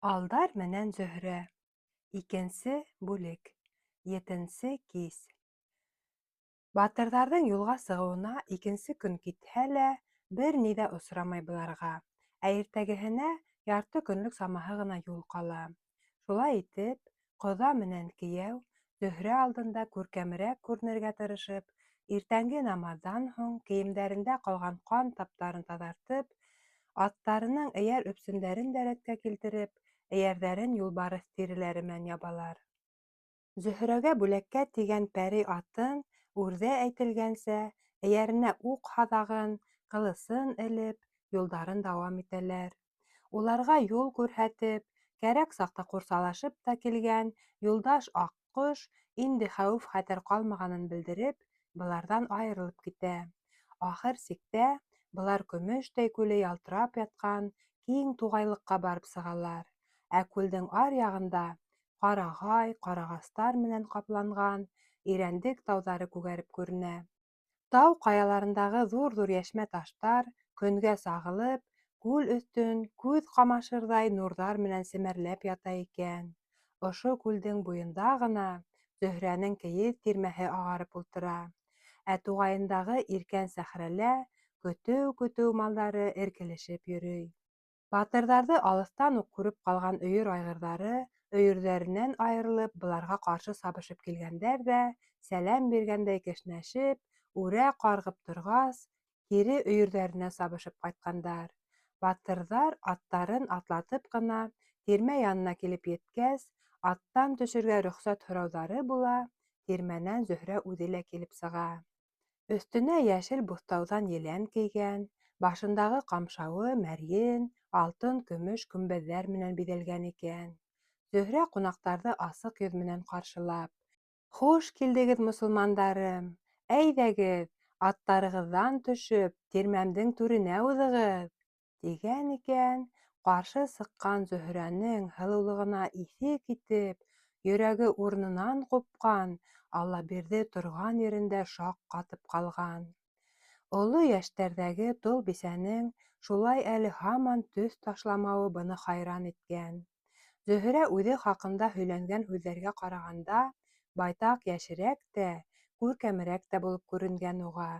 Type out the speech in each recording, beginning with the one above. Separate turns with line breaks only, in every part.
Алдар менән Зөһрә. Икенсе бүлек. Етенсе кис. Батырҙарҙың юлға сығыуына икенсе көн китһә лә, бер ни ҙә осрамай быларға. Ә иртәгеһенә ярты көнлөк самаһы ғына юл ҡала. Шулай итеп, ҡоҙа менән кейәү Зөһрә алдында күркәмерәк күренергә тырышып, иртәнге намаҙҙан һуң кейемдәрендә ҡалған ҡан таптарын таҙартып, аттарының эйәр өпсөндәрен дә рәткә килтереп, эйәрҙәрен юлбарыҫ тиреләре менән ябалар. Зөһрәгә бүләккә тигән пәри атын, үрҙә әйтелгәнсә, эйәренә уҡ һаҙағын, ҡылысын элеп, юлдарын дауам итәләр. Уларға юл күрһәтеп, кәрәк саҡта ҡурсалашып та килгән юлдаш аҡҡош инде хәүеф-хәтәр ҡалмағанын белдереп, быларҙан айырылып китә. Ахыр сиктә, былар көмөштәй күле ялтырап ятҡан киң туғайлыҡҡа барып сығалар. Ә күлдең аръяғында ҡарағай, ҡарағастар менән ҡапланған Ирәндек тауҙары күгәреп күренә. Тау ҡаяларындағы ҙур-ҙур йәшмә таштар көнгә сағылып, күл өҫтөн күҙ ҡамашырҙай нурҙар менән семәрләп ята икән. Ошо күлдең буйында ғына Зөһрәнең кейеҙ тирмәһе ағарып ултыра. Ә туғайындағы иркән сәхрәлә көтөү-көтөү малдары эркелешеп йөрөй. Батырҙарҙы алыҫтан уҡ күреп ҡалған өйөр айғырҙары өйөрҙәренән айырылып быларға ҡаршы сабышып килгәндәр ҙә, сәләм биргәндәй кешнәшеп, үрә ҡарғып торғас, кире өйөрҙәренә сабышып ҡайтҡандар. Батырҙар аттарын атлатып ҡына тирмә янына килеп еткәс, аттан төшөргә рөхсәт һорауҙары була, тирмәнән Зөһрә үҙе лә килеп сыға. Өҫтөнә йәшел буҫтауҙан елән кейгән, башындағы ҡамшауы мәрйен, алтын-көмөш көмбәҙҙәр менән биҙәлгән икән. Зөһрә ҡунаҡтарҙы асыҡ йөҙ менән ҡаршылап: Хуш килдегеҙ, мосолмандарым! Әйҙәгеҙ, аттарығыҙҙан төшөп, тирмәмдең түренә уҙығыҙ! тигән икән, ҡаршы сыҡҡан Зөһрәнең һылыулығына иҫе китеп, йөрәге урынынан ҡупҡан Аллабирҙе торған ерендә шаҡ ҡатып ҡалған. Оло йәштәрҙәге тол бисәнең шулай әле һаман төҫ ташламауы быны хайран иткән. Зөһрә үҙе хаҡында һөйләнгән һүҙҙәргә ҡарағанда байтаҡ йәшерәк тә, күркәмерәк тә булып күренгән уға.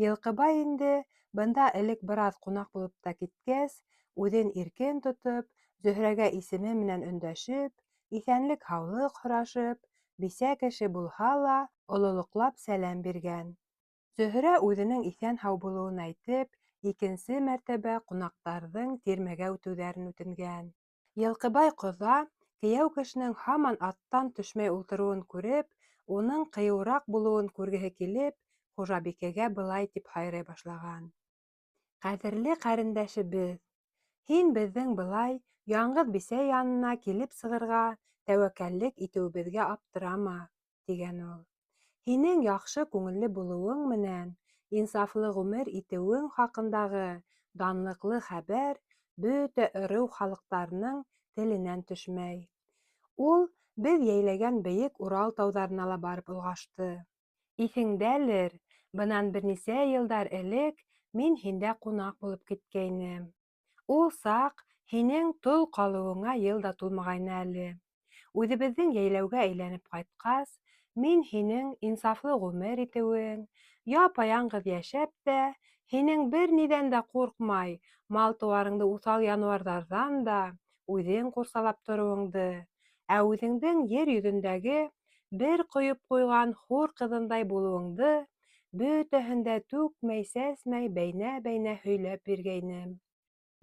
Йылҡыбай инде бында элек бер аҙ ҡунаҡ булып та киткәс, үҙен иркен тотоп, Зөһрәгә исеме менән өндәшеп, иҫәнлек-һаулыҡ һорашып, бисә кеше булһа ла, ололоҡлап сәләм биргән. Зөһрә үҙенең иҫән-һау булыуын әйтеп, икенсе мәртәбә ҡунаҡтарҙың тирмәгә үтеүҙәрен үтенгән. Йылҡыбай ҡоҙа, кейәү кешенең һаман аттан төшмәй ултырыуын күреп, уның ҡыйыуыраҡ булыуын күргеһе килеп, хужабикәгә былай тип һайрай башлаған. Ҡәҙерле ҡәрендәшебеҙ, һин беҙҙең былай яңғыҙ бисә янына килеп сығырға тәүәккәллек итеүебеҙгә аптырама, тигән ул. Һинең яҡшы күңелле булыуың менән инсафлы ғүмер итеүең хаҡындағы данлыҡлы хәбәр бөтә ырыу халыҡтарының теленән төшмәй. Ул беҙ йәйләгән бейек Урал тауҙарына ла барып олғашты. Иҫеңдәлер, бынан бер нисә йылдар элек мин һиндә ҡунаҡ булып киткәйнем. Ул саҡ һинең тол ҡалыуыңа йыл да тулмағайны әле. Үҙебеҙҙең йәйләүгә әйләнеп ҡайтҡас, мин һинең инсафлы ғүмер итеүең, япа-яңғыҙ йәшәп тә, һинең бер ниҙән дә ҡурҡмай, мал-тыуарыңды уҫал януарҙарҙан да үҙең ҡурсалап тороуыңды, ә үҙеңдең ер йөҙөндәге бер ҡойоп ҡуйған хур ҡыҙындай булыуыңды бөтәһен дә түкмәй-сәсмәй бәйнә-бәйнә һөйләп биргәйнем.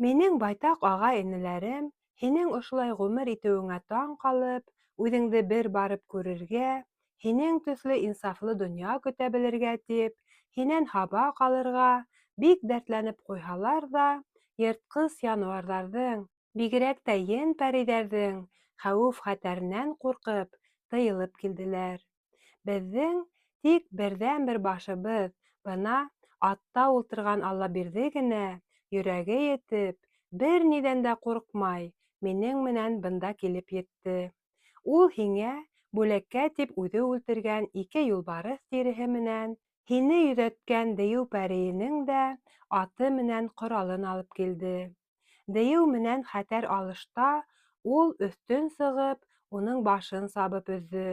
Минең байтаҡ ағай-энеләрем һинең ошолай ғүмер итеүеңә таң ҡалып, үҙеңде бер барып күрергә, һинең төҫлө инсафлы донъя көтә белергә тип, һинән һабаҡ алырға бик дәртләнеп ҡуйһалар ҙа, йыртҡыс януарҙарҙың, бигерәк тә ен-пәрейҙәрҙең хәүеф-хәтәренән ҡурҡып, тыйылып килделәр. Беҙҙең тик берҙән-бер башыбыҙ, бына атта ултырған Аллабирҙе генә, йөрәге етеп, бер ниҙән дә ҡурҡмай, минең менән бында килеп етте. Ул һиңә бүләккә тип үҙе үлтергән ике юлбарыҫ тиреһе менән һине йөҙәткән дейеү пәрейенең дә аты менән ҡоралын алып килде. Дейеү менән хәтәр алышта Ул өҫтөн сығып, уның башын сабып өҙҙө.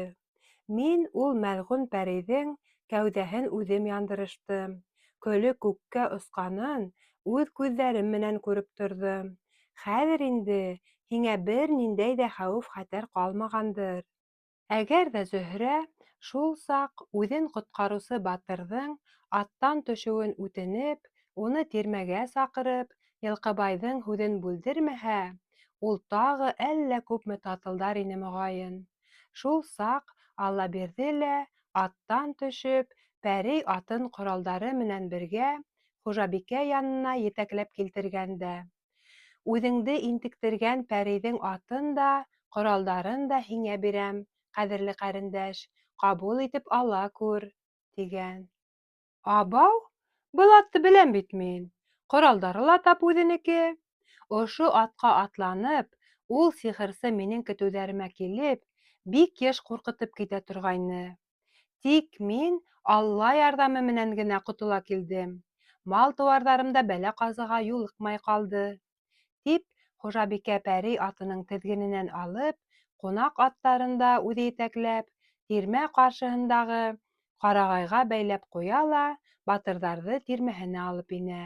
Мин ул мәлғүн пәрейҙең кәүҙәһен үҙем яндырыштым. Көлө күккә осҡанын үҙ күҙҙәрем менән күреп торҙом. Хәҙер инде һиңә бер ниндәй ҙә хәүеф-хәтәр ҡалмағандыр. Әгәр ҙә Зөһрә шул саҡ үҙен ҡотҡарыусы батырҙың аттан төшөүен үтенеп, уны тирмәгә саҡырып, Йылҡыбайҙың һүҙен бүлдермәһә, ул тағы әллә күпме татылдар ине, моғайын. Шул саҡ Аллабирҙе лә аттан төшөп, пәрей атын ҡоралдары менән бергә хужабикә янына етәкләп килтергән дә, Үҙеңде интектергән пәрейҙең атын да, ҡоралдарын да һиңә бирәм, ҡәҙерле ҡәрендәш, ҡабул итеп ала күр, тигән. Абау, был атты беләм бит мин. Ҡоралдары ла тап үҙенеке. Ошо атҡа атланып, ул сихырсы минең көтөүҙәремә килеп, бик йыш ҡурҡытып китә торғайны. Тик мин Алла ярҙамы менән генә ҡотола килдем. Мал-тыуарҙарым да бәлә-ҡазаға юлыҡмай ҡалды. Тип, хужабикә пәрей атының теҙгененән алып, ҡунаҡ аттарын да үҙе етәкләп, тирмә ҡаршыһындағы ҡарағайға бәйләп ҡуя ла батырҙарҙы тирмәһенә алып инә.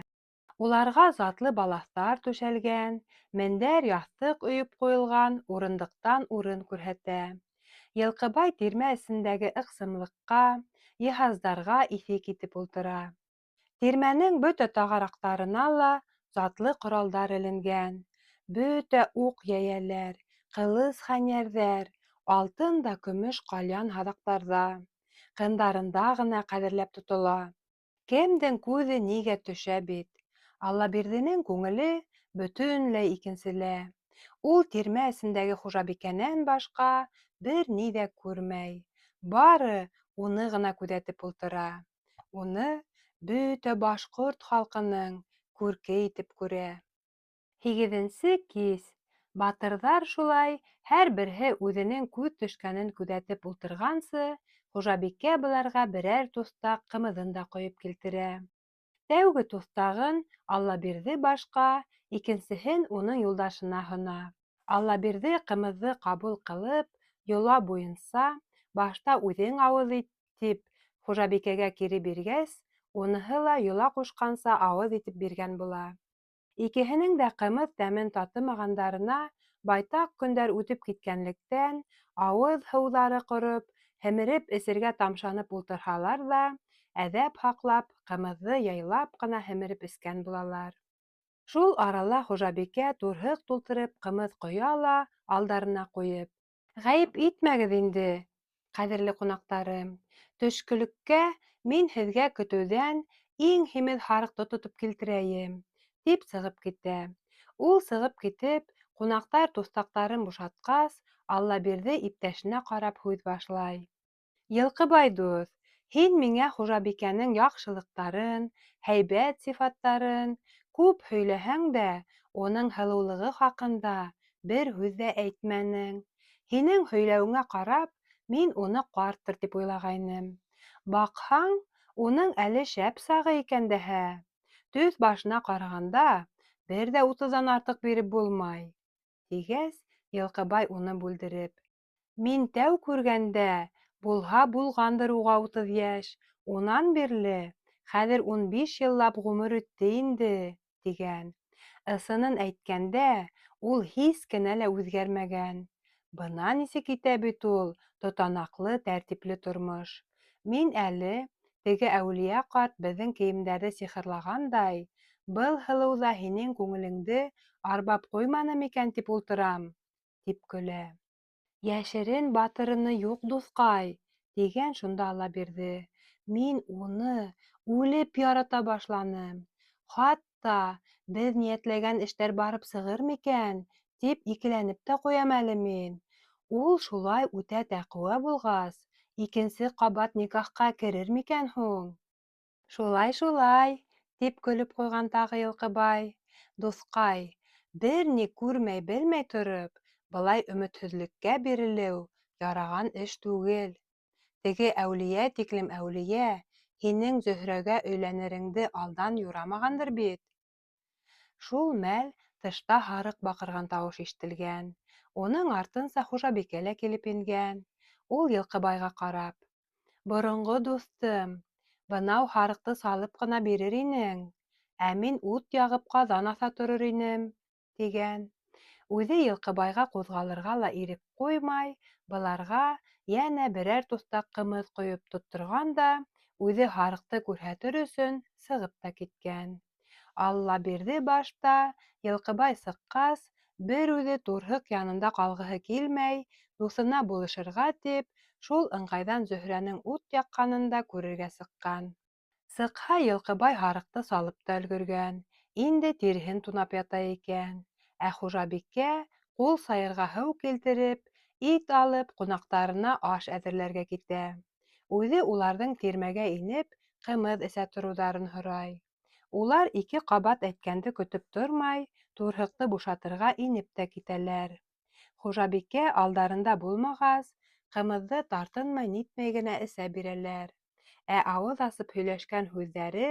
Уларға затлы балаҫтар түшәлгән, мендәр-яҫтыҡ өйөп ҡуйылған урындыҡтан урын күрһәтә. Йылҡыбай тирмә эсендәге ыҡсымлыҡҡа, йыһаздарға иҫе китеп ултыра. Тирмәнең бөтә тағараҡтарына ла затлы ҡоралдар эленгән. Бөтә уҡ-йәйәләр, ҡылыс-хәнйәрҙәр алтын да көмөш ҡальян һаҙаҡтарҙа, ҡындарында ғына ҡәҙерләп тотола. Кемдең күҙе нигә төшә бит. Аллабирҙенең күңеле бөтөнләй икенселә. Ул тирмә эсендәге хужабикәнән башҡа бер ни ҙә күрмәй. Бары уны ғына күҙәтеп ултыра. Уны бөтә башҡорт халҡының күрке итеп күрә. Һигеҙенсе кис. Батырҙар шулай һәр береһе үҙенең күҙ төшкәнен күҙәтеп ултырғансы, хужабикә быларға берәр туҫтаҡ ҡымыҙын да ҡойоп килтерә. Тәүге туҫтағын Аллабирҙе башҡа, икенсеһен уның юлдашына һона. Аллабирҙе ҡымыҙҙы ҡабул ҡылып, йола буйынса, башта үҙең ауыҙ ит, тип, хужабикәгә кире биргәс, уныһы ла йола ҡушҡанса ауыҙ итеп биргән була. Икеһенең дә ҡымыҙ тәмен татымағандарына байтаҡ көндәр үтеп киткәнлектән, ауыҙ һыуҙары ҡороп, һемереп эсергә тамшанып ултырһалар ҙа, әҙәп һаҡлап, ҡымыҙҙы яйлап ҡына һемереп эскән булалар. Шул арала хужабикә турһыҡ тултырып ҡымыҙ ҡоя ла алдарына ҡуйып. Ғәйеп итмәгеҙ инде, ҡәҙерле ҡунаҡтарым, төшкөлөккә мин һеҙгә көтөүҙән иң һимеҙ һарыҡты тотоп килтерәйем, тип сығып китә. Ул сығып китеп, ҡунаҡтар туҫтаҡтарын бушатҡас, Аллабирҙе иптәшенә ҡарап һүҙ башлай. Йылҡыбай дуҫ, һин миңә хужабикәнең яҡшылыҡтарын, һәйбәт сифаттарын күп һөйләһәң дә, уның һылыулығы хаҡында бер һүҙ ҙә әйтмәнең. Һинең һөйләүеңә ҡарап, мин уны ҡарттыр тип уйлағайным. Баҡһаң, уның әле шәп сағы икән дәһә. Төҫ башына ҡарағанда, бер ҙә утыҙҙан артыҡ биреп булмай, тигәс, Йылҡыбай уны бүлдереп. Мин тәү күргәндә, булһа булғандыр уға 30 йәш, унан бирле хәҙер 15 йыллап ғүмер үтте инде, тигән. Ысынын әйткәндә, ул һис кенә лә үҙгәрмәгән. Бына нисек итә бит ул тотанаҡлы, тәртипле тормош. Мин әле, теге әүлиә ҡарт беҙҙең кейемдәрҙе сихырлағандай, был һылыу ҙа һинең күңелеңде арбап ҡуйманы микән тип ултырам, тип көлә. Йәшерен батырыны юҡ, дуҫҡай, тигән шунда Аллабирҙе. Мин уны үлеп ярата башланым. Хатта беҙ ниәтләгән эштәр барып сығыр микән, тип икеләнеп тә ҡуям әле мин. Ул шулай үтә тәҡүә булғас, икенсе ҡабат никахҡа керер микән һуң? Шулай, шулай, тип көлөп ҡуйған тағы Йылҡыбай. Дуҫҡай, бер ни күрмәй-белмәй тороп, былай өмөтһөҙлөккә бирелеү яраған эш түгел. Теге әүлиә тиклем әүлиә һинең Зөһрәгә өйләнереңде алдан юрамағандыр бит. Шул мәл тышта һарыҡ баҡырған тауыш ишетелгән. Уның артынса хужабикә лә килеп ингән. Ул Йылҡыбайға ҡарап: "Боронғо дуҫтым, бынау һарыҡты салып ҡына бирер инең, ә мин ут яғып ҡаҙан аҫа торор инем", тигән. Үҙе Йылҡыбайға ҡуҙғалырға ла ирек ҡуймай, быларға йәнә берәр туҫтаҡ ҡымыҙ ҡойоп тотторған да, үҙе һарыҡты күрһәтер өсөн сығып та киткән. Аллабирҙе башта, Йылҡыбай сыҡҡас, бер үҙе турһыҡ янында ҡалғыһы килмәй, дуҫына булышырға тип, шул ыңғайҙан Зөһрәнең ут яҡҡанын да күрергә сыҡҡан. Сыҡһа, Йылҡыбай һарыҡты салып та өлгөргән, инде тиреһен тунап ята икән. Ә хужабикә ҡул сайырға һыу килтереп, ит алып, ҡунаҡтарына аш әҙерләргә китә. Үҙе уларҙың тирмәгә инеп, ҡымыҙ эсә тороуҙарын һорай. Улар ике ҡабат әйткәнде көтөп тормай, турһыҡты бушатырға инеп тә китәләр. Хужабикә алдарында булмағас, ҡымыҙҙы тартынмай-нитмәй генә эсә бирәләр. Ә ауыҙ асып һөйләшкән һүҙҙәре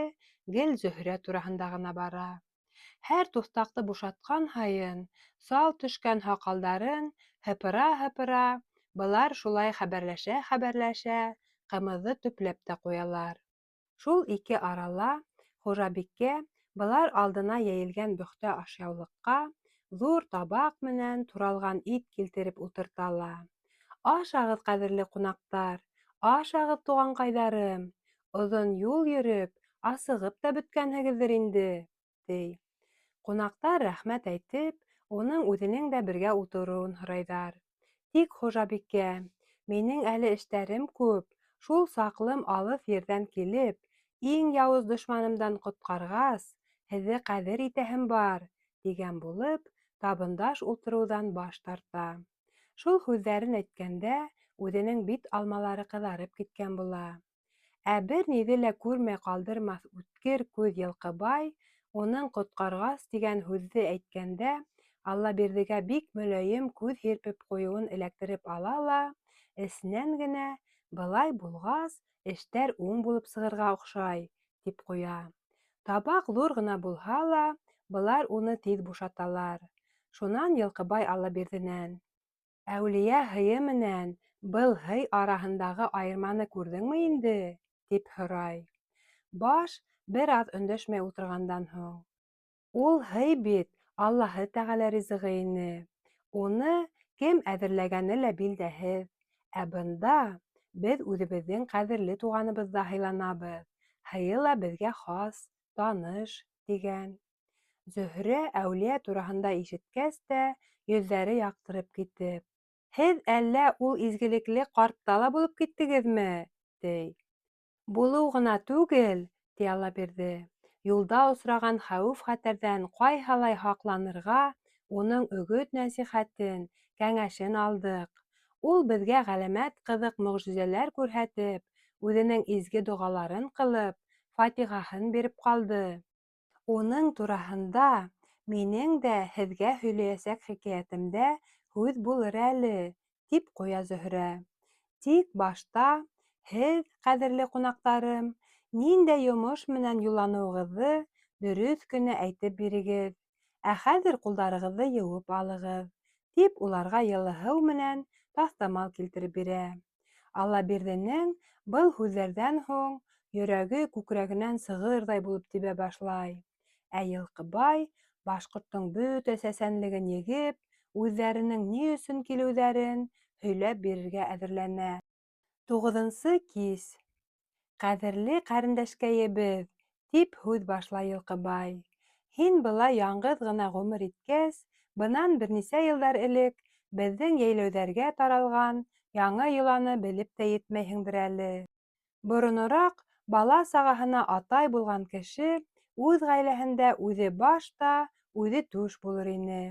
гел Зөһрә тураһында ғына бара. Һәр туҫтаҡты бушатҡан һайын, сал төшкән һаҡалдарын һыпыра-һыпыра, былар шулай хәбәрләшә-хәбәрләшә ҡымыҙҙы төпләп тә ҡуялар. Шул ике арала хужабикә былар алдына йәйелгән бөхтә ашъяулыҡҡа ҙур табаҡ менән туралған ит килтереп ултырта ла: "Ашағыҙ, ҡәҙерле ҡунаҡтар, ашағыҙ, туғанҡайҙарым, оҙон юл йөрөп, асығып та бөткәнһегеҙҙер инде", ти. Ҡунаҡтар рәхмәт әйтеп, уның үҙенең дә бергә ултырыуын һорайҙар. Тик хужабикә: "Минең әле эштәрем күп, шул саҡлым алыҫ ерҙән килеп, иң яуыз дошманымдан ҡотҡарғас, һеҙҙе ҡәҙер итәһем бар", тигән булып, табындаш ултырыуҙан баш тарта. Шул һүҙҙәрен әйткәндә үҙенең бит алмалары ҡыҙарып киткән була. Ә бер ниҙе лә күрмәй ҡалдырмаҫ үткер күҙ Йылҡыбай уның ҡотҡарғас тигән һүҙҙе әйткәндә Аллабирҙегә бик мөләйем күҙ һирпеп ҡуйыуын эләктереп ала ла, эсенән генә, былай булғас, эштәр уң булып сығырға оҡшай, тип ҡуя. Табаҡ ҙур ғына булһа ла, былар уны тиҙ бушаталар. Шунан Йылҡыбай Аллабирҙенән: "Әүлиә һыйы менән был һый араһындағы айырманы күрҙеңме инде?" тип һорай. Баш бер аҙ өндәшмәй ултырғандан һуң: "Ул һый бит Аллаһы Тәғәлә ризығы ине. Уны кем әҙерләгәне лә билдәһеҙ. Ә бында беҙ үҙебеҙҙең ҡәҙерле туғаныбыҙҙа һыйланабыҙ. Һыйы ла беҙгә хас, таныш", тигән. Зөһрә әүлиә тураһында ишеткәс тә, йөҙҙәре яҡтырып китеп: "Һеҙ әллә ул изгелекле ҡартта ла булып киттегеҙме?" ти. Булыу ғына түгел, ти Аллабирҙе, юлда осраған хәүеф-хәтәрҙән ҡайһылай һаҡланырға уның өгөт-нәсихәтен, кәңәшен алдыҡ. Ул беҙгә ғәләмәт ҡыҙыҡ мөғжизәләр күрһәтеп, үҙенең изге доғаларын ҡылып, фатихаһын биреп ҡалды. Уның тураһында минең дә һеҙгә һөйләйәсәк хикәйәтемдә һүҙ булыр әле, тип ҡуя Зөһрә. Тик башта һеҙ, ҡәҙерле ҡунаҡтарым, ниндәй йомош менән юлланыуығыҙҙы дөрөҫ кенә әйтеп бирегеҙ. Ә хәҙер ҡулдарығыҙҙы йыуып алығыҙ, тип уларға йылы һыу менән таҫтамал килтереп бирә. Аллабирҙенең был һүҙҙәрҙән һуң йөрәге күкрәгенән сығырҙай булып тибә башлай. Ә Йылҡыбай башҡорттоң бөтә сәсәнлеген егеп, үҙҙәренең ни өсөн килеүҙәрен һөйләп бирергә әҙерләнә. Туғыҙынсы кис. Ҡәҙерле ҡәрендәшкәйебеҙ, тип һүҙ башлай Йылҡыбай. Һин былай яңғыҙ ғына ғүмер иткәс, бынан бер нисә йылдар элек беҙҙең йәйләүҙәргә таралған яңы йоланы белеп тә етмәйһеңдер әле. Боронораҡ бала-сағаһына атай булған кеше үҙ ғаиләһендә үҙе баш та, үҙе түш булыр ине.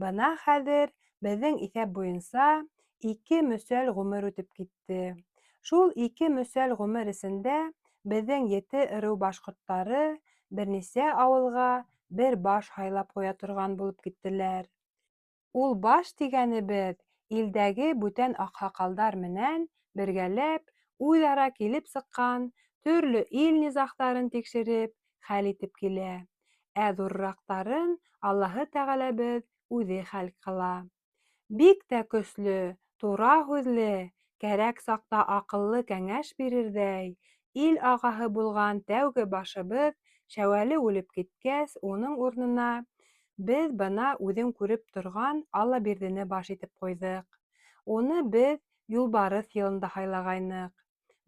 Бына хәҙер беҙҙең иҫәп буйынса ике мөсәл ғүмер үтеп китте. Шул ике мөсәл ғүмер эсендә беҙҙең ете ырыу башҡорттары бер нисә ауылға бер баш һайлап ҡуя торған булып киттеләр. Ул баш тигәнебеҙ илдәге бүтән аҡһаҡалдар менән бергәләп үҙ-ара килеп сыҡҡан төрлө ил низағтарын тикшереп, хәл итеп килә. Ә ҙурыраҡтарын Аллаһы Тәғәләбеҙ үҙе хәл ҡыла. Бик тә көслө, тура һүҙле, кәрәк саҡта аҡыллы кәңәш бирерҙәй ил ағаһы булған тәүге башыбыҙ Шәүәле үлеп киткәс, уның урынына беҙ бына үҙең күреп торған Аллабирҙене баш итеп ҡуйҙыҡ. Уны беҙ юлбарыҫ йылында һайлағайныҡ.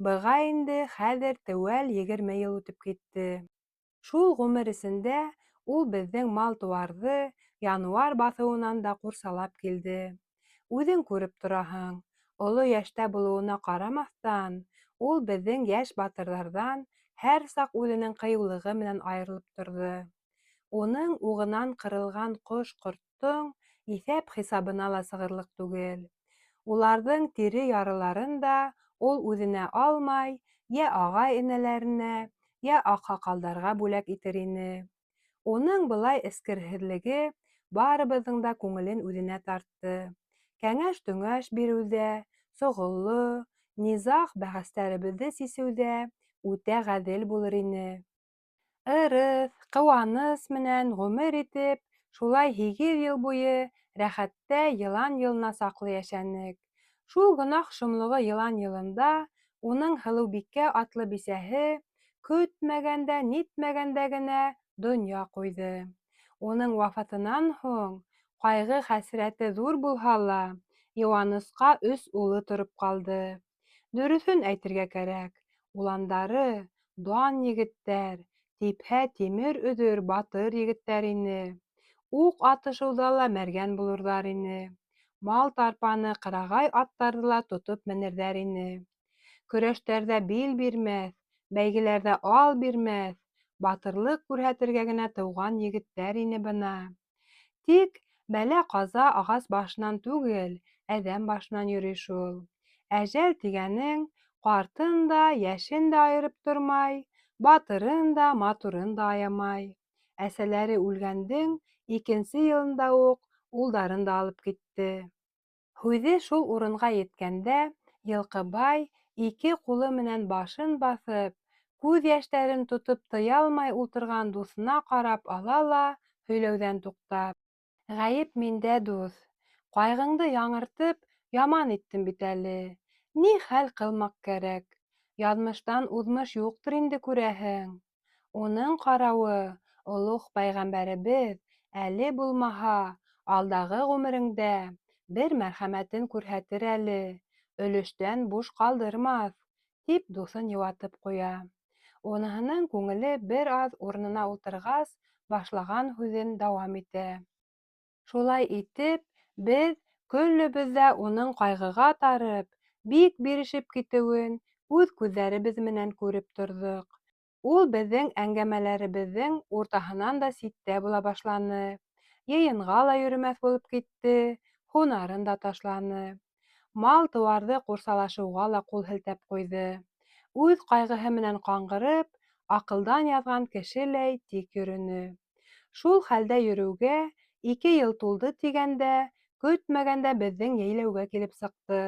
Быға инде хәҙер теүәл 20 йыл үтеп китте. Шул ғүмер эсендә ул беҙҙең мал-тыуарҙы януар баҫыуынан да ҡурсалап килде. Үҙең күреп тораһың, оло йәштә булыуына ҡарамаҫтан, ул беҙҙең йәш батырҙарҙан һәр саҡ үҙенең ҡыйыулығы менән айырылып торҙо. Уның уғынан ҡырылған ҡош-ҡорттоң иҫәп-хисабына ла сығырлыҡ түгел. Уларҙың тире ярыларын да ул үҙенә алмай, йә ағай-энеләренә, йә аҡһаҡалдарға бүләк итер ине. Уның былай эскерһеҙлеге барыбыҙҙың да күңелен үҙенә тартты. Кәңәш-төңәш биреүҙә, соғолло, низағ-бәхәстәребеҙҙе сисеүҙә үтә ғәҙел булыр ине. Ырыҫ, ҡыуаныс менән ғүмер итеп, шулай 8 йыл буйы рәхәттә йылан йылына саҡлы йәшәнек. Шул гонаһ шомлоғо йылан йылында уның Һылыубикә атлы бисәһе көтмәгәндә-нитмәгәндә генә донъя ҡуйҙы. Уның вафатынан һуң ҡайғы-хәсрәте ҙур булһа ла, йыуанысҡа 3 улы тороп ҡалды. Дөрөҫөн әйтергә кәрәк, уландары дан егеттәр, типһә тимер өҙөр батыр егеттәр ине. Уҡ атышыуҙа ла мәргән булырҙар ине. Мал тарпаны, ҡырағай аттарҙы ла тотоп менерҙәр ине. Көрәштәрҙә бил бирмәҫ, бәйгеләрҙә ал бирмәҫ, батырлыҡ күрһәтергә генә тыуған егеттәр ине бына. Тик бәлә-ҡаза ағас башынан түгел, әҙәм башынан йөрөй шул. Әжәл тигәнең ҡартын да, йәшен дә айырып тормай, батырын да, матурын да аямай. Әсәләре үлгәндең 2-нсе йылында уҡ улдарын да алып китте. Һүҙе шул урынға еткәндә Йылҡыбай ике ҡулы менән башын баҫып, күҙ йәштәрен тотоп тыя алмай ултырған дуҫына ҡарап ала ла һөйләүҙән туҡтап: "Ғәйеп миндә, дуҫ, ҡайғыңды яңыртып, яман иттем бит әле. Ни хәл ҡылмаҡ кәрәк? Яҙмыштан уҙмыш юҡтыр инде, күрәһең. Уның ҡарауы, олуғ пәйғәмбәребеҙ әле булмаһа, алдағы ғүмереңдә бер мәрхәмәтен күрһәтер әле, өлөштән буш ҡалдырмаҫ", тип дуҫын йыуатып ҡуя. Уныһының күңеле бер аҙ урынына ултырғас, башлаған һүҙен дауам итә. Шулай итеп, беҙ көллөбөҙ ҙә уның ҡайғыға тарып, бик бирешеп китеүен үҙ күҙҙәребеҙ менән күреп торҙоҡ. Ул беҙҙең әңгәмәләребеҙҙең уртаһынан да ситтә була башланы. Йыйынға ла йөрөмәҫ булып китте, һунарын да ташланы. Мал-тыуарҙы ҡурсалашыуға ла ҡул һелтәп ҡуйҙы. Үҙ ҡайғыһы менән ҡаңғырып, аҡылдан яҙған кешеләй тик йөрөнө. Шул хәлдә йөрөүгә 2 йыл тулды тигәндә, көтмәгәндә беҙҙең йәйләүгә килеп сыҡты.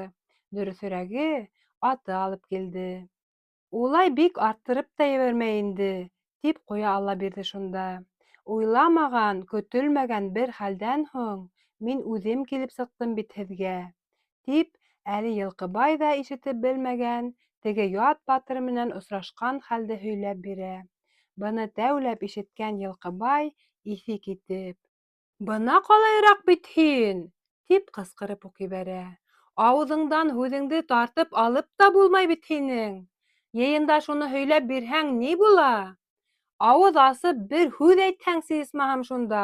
Дөрөҫөрәге, аты алып килде. "Улай бик арттырып та ебәрмәй инде", тип ҡуя Аллабирҙе шунда. "Уйламаған, көтөлмәгән бер хәлдән һуң мин үҙем килеп сыҡтым бит һеҙгә", тип әле Йылҡыбай ҙа ишетеп белмәгән теге ят батыр менән осрашҡан хәлде һөйләп бирә. Быны тәүләп ишеткән Йылҡыбай иҫе китеп: "Бына ҡалайыраҡ бит һин!" тип ҡысҡырып уҡ ебәрә. "Ауыҙыңдан һүҙеңде тартып алып та булмай бит һинең. Йыйында шуны һөйләп бирһәң ни була? Ауыҙ асып бер һүҙ әйтһәңсе исмаһам шунда.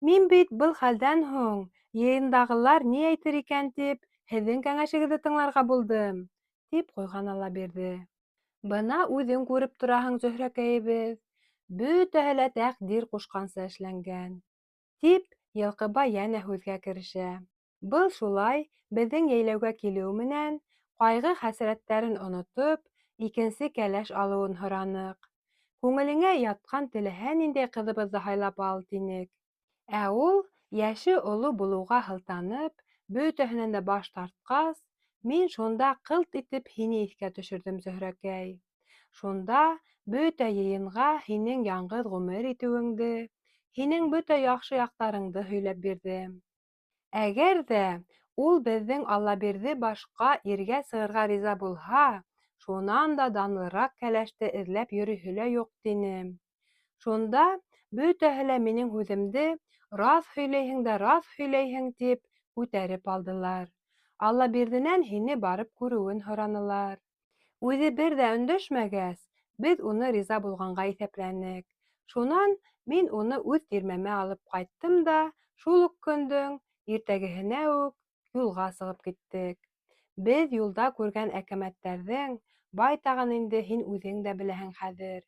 Мин бит был хәлдән һуң йыйындағылар ни әйтер икән тип һеҙҙең кәңәшегеҙҙе тыңларға булдым", тип ҡуйған Аллабирҙе. "Бына үҙең күреп тораһың, Зөһрәкәйебеҙ, бөтәһе лә тәҡдир ҡушҡанса эшләнгән", тип Йылҡыбай йәнә һүҙгә керешә. Был шулай беҙҙең йәйләүгә килеү менән ҡайғы-хәсрәттәрен онотоп, икенсе кәләш алыуын һораныҡ. Күңелеңә ятҡан теләһә ниндәй ҡыҙыбыҙҙы һайлап ал, тинек. Ә ул йәше оло булыуға һылтанып, бөтәһенән дә баш тартҡас, мин шунда ҡылт итеп һине иҫкә төшөрҙөм, Зөһрәкәй. Шунда бөтә йыйынға һинең яңғыҙ ғүмер итеүеңде, һинең бөтә яҡшы яҡтарыңды һөйләп бирҙем. Әгәр ҙә ул беҙҙең Аллабирҙе башҡа иргә сығырға риза булһа, шунан да данлыраҡ кәләште эҙләп йөрөйһө лә юҡ, тинем. Шунда бөтәһе лә минең һүҙемде раҫ һөйләйһең дә раҫ һөйләйһең тип күтәреп алдылар. Аллабирҙенән һине барып күреүен һоранылар. Үҙе бер ҙә өндәшмәгәс, беҙ уны риза булғанға иҫәпләнек. Шунан мин уны үҙ тирмәмә алып ҡайттым да, шул уҡ көндөң иртәгеһенә үк юлға сығып киттек. Беҙ юлда күргән әкәмәттәрҙең байтағын инде һин үҙең дә беләһең хәҙер.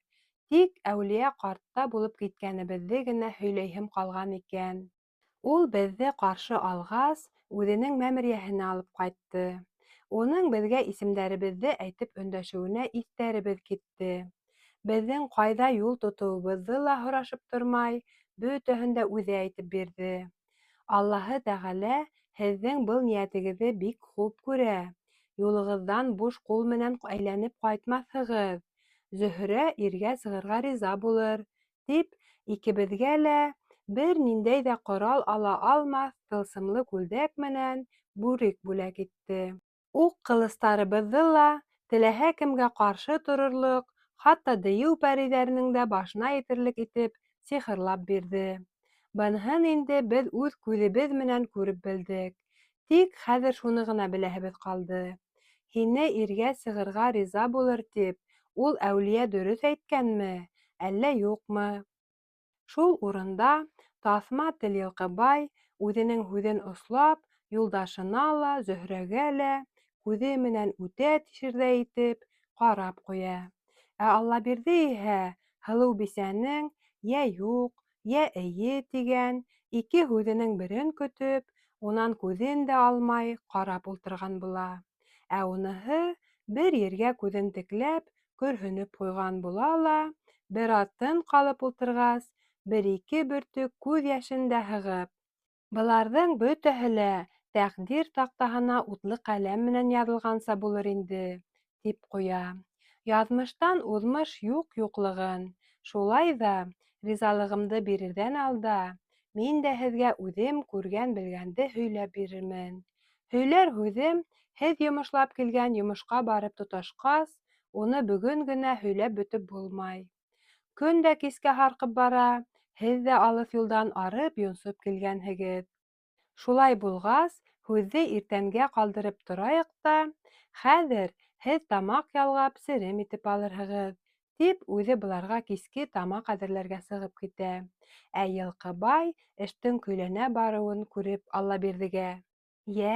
Тик әүлиә ҡартта булып киткәнебеҙҙе генә һөйләйһем ҡалған икән. Ул беҙҙе ҡаршы алғас, үҙенең мәмерйәһенә алып ҡайтты. Уның беҙгә исемдәребеҙҙе әйтеп өндәшеүенә иҫтәребеҙ китте. Беҙҙең ҡайҙа юл тотоуыбыҙҙы ла һорашып тормай, бөтәһен дә үҙе әйтеп бирҙе. Аллаһы Тәғәлә һеҙҙең был ниәтегеҙҙе бик хуп күрә. Юлығыҙҙан буш ҡул менән әйләнеп ҡайтмаҫһығыҙ. Зөһрә иргә сығырға риза булыр, тип, икебеҙгә лә бер ниндәй ҙә ҡорал ала алмаҫ тылсымлы күлдәк менән бүрек бүләк итте. Уҡ-ҡылыстарыбыҙҙы ла теләһә кемгә ҡаршы торорлоҡ, хатта дейеү пәрейҙәренең дә башына етерлек итеп сихырлап бирҙе. Быныһын инде беҙ үҙ күҙебеҙ менән күреп белдек. Тик хәҙер шуны ғына беләһебеҙ ҡалды. Һине иргә сығырға риза булыр тип, ул әүлиә дөрөҫ әйткәнме, әллә юҡмы? Шул урында таҫма тел Йылҡыбай үҙенең һүҙен ослап, юлдашына ла, Зөһрәгә лә күҙе менән үтә тишерҙәй итеп ҡарап ҡуя. Ә Аллабирҙе иһә һылыу бисәнең йә юҡ, йә эйе тигән ике һүҙенең берен көтөп, унан күҙен дә алмай ҡарап ултырған була. Ә уныһы бер ергә күҙен текләп, көрһөнөп ҡуйған була ла, бер аҙ тын ҡалып ултырғас, бер-ике бөртөк күҙ йәшен дә һығып, Быларҙың бөтәһе лә тәҡдир таҡтаһына утлы ҡәләм менән яҙылғанса булыр инде, тип ҡуя. Яҙмыштан уҙмыш юҡ юҡлығын. Шулай ҙа, ризалығымды бирерҙән алда, мин дә һеҙгә үҙем күргән-белгәнде һөйләп бирермен. Һөйләр һүҙем һеҙ йомошлап килгән йомошҡа барып тоташҡас, уны бөгөн генә һөйләп бөтөп булмай. Көн дә кискә һарҡып бара, һеҙ ҙә алыҫ юлдан арып-йонсоп килгәнһегеҙ. Шулай булғас, һүҙҙе иртәнгә ҡалдырып торайыҡ та, хәҙер һеҙ тамаҡ ялғап серем итеп алырһығыҙ, тип үҙе быларға киске тамаҡ әҙерләргә сығып китә. Ә Йылҡыбай эштең көйләнә барыуын күреп Аллабирҙегә. Йә,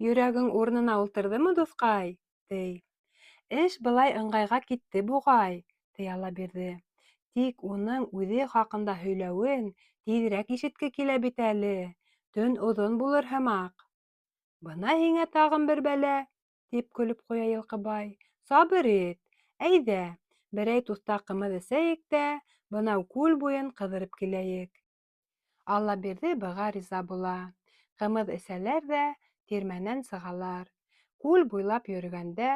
йөрәгең урынына ултырҙымы, дуҫҡай? ти. Эш былай ыңғайға китте буғай, ти Аллабирҙе. Тик уның үҙе хаҡында һөйләүен тиҙерәк ишетке килә бит әле. Төн оҙон булыр һымаҡ. Бына һиңә тағын бер бәлә, тип көлөп ҡуя Йылҡыбай. Сабыр ит. Әйҙә, берәй туҫтаҡ ҡымыҙ эсәйек тә, бынау күл буйын ҡыҙырып киләйек. Аллабирҙе быға риза була. Ҡымыҙ эсәләр ҙә тирмәнән сығалар. Күл буйлап йөрөгәндә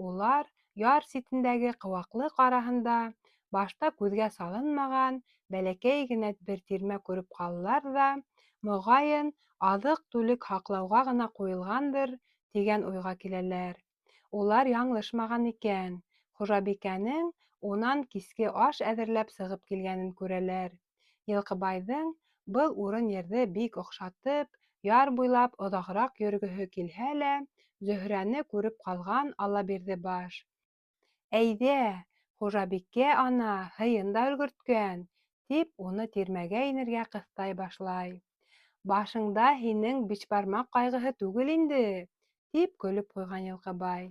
улар яр ситендәге ҡыуаҡлыҡ араһында башта күҙгә салынмаған бәләкәй генә бер тирмә күреп ҡалалар ҙа, моғайын, аҙыҡ-түлек һаҡлауға ғына ҡуйылғандыр, тигән уйға киләләр. Улар яңылышмаған икән, хужабикәнең унан киске аш әҙерләп сығып килгәнен күрәләр. Йылҡыбайҙың был урын-ерҙе бик оҡшатып, яр буйлап оҙағыраҡ йөрөгөһө килһә лә, Зөһрәне күреп ҡалған Аллабирҙе баш. Әйҙә, хужабикә ана һыйын да өлгөрткән, тип уны тирмәгә инергә ҡыҫтай башлай. Башыңда һинең бишбармаҡ ҡайғыһы түгел инде, тип көлөп ҡуйған Йылҡыбай.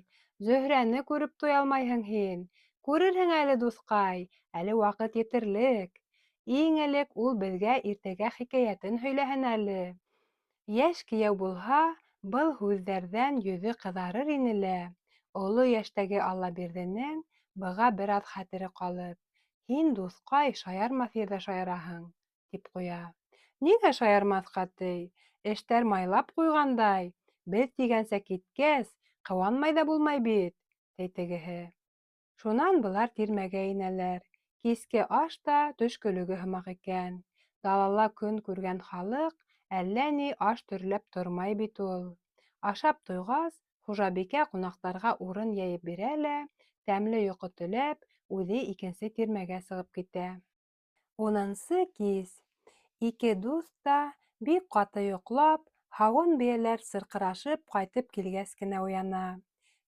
Зөһрәне күреп туя алмайһың һин. Күрерһең әле, дуҫҡай, әле ваҡыт етерлек. Иң элек ул беҙгә иртәгә хикәйәтен һөйләһен әле. Йәш кейәү булһа, был һүҙҙәрҙән йөҙө ҡыҙарыр ине лә, оло йәштәге Аллабирҙенең быға бер аҙ хәтере ҡалып, Һин, дуҫҡай, шаярмаҫ ерҙә шаяраһың, тип ҡуя. Ниңә шаярмаҫҡа, ти, эштәр майлап ҡуйғандай, беҙ тигәнсә киткәс, ҡыуанмай ҙа булмай бит, ти тегеһе. Шунан былар тирмәгә инәләр. Киске аш та төшкөлөгө һымаҡ икән. Далала көн күргән халыҡ әллә ни аш төрләп тормай бит ул. Ашап туйғас, хужабикә ҡунаҡтарға урын йәйеп бирә лә, тәмле йоҡо теләп, үҙе икенсе тирмәгә сығып китә. Унынсы кис. Ике дуҫ та бик ҡаты йоҡлап, һауын бейәләр сырҡырашып ҡайтып килгәс кенә уяна.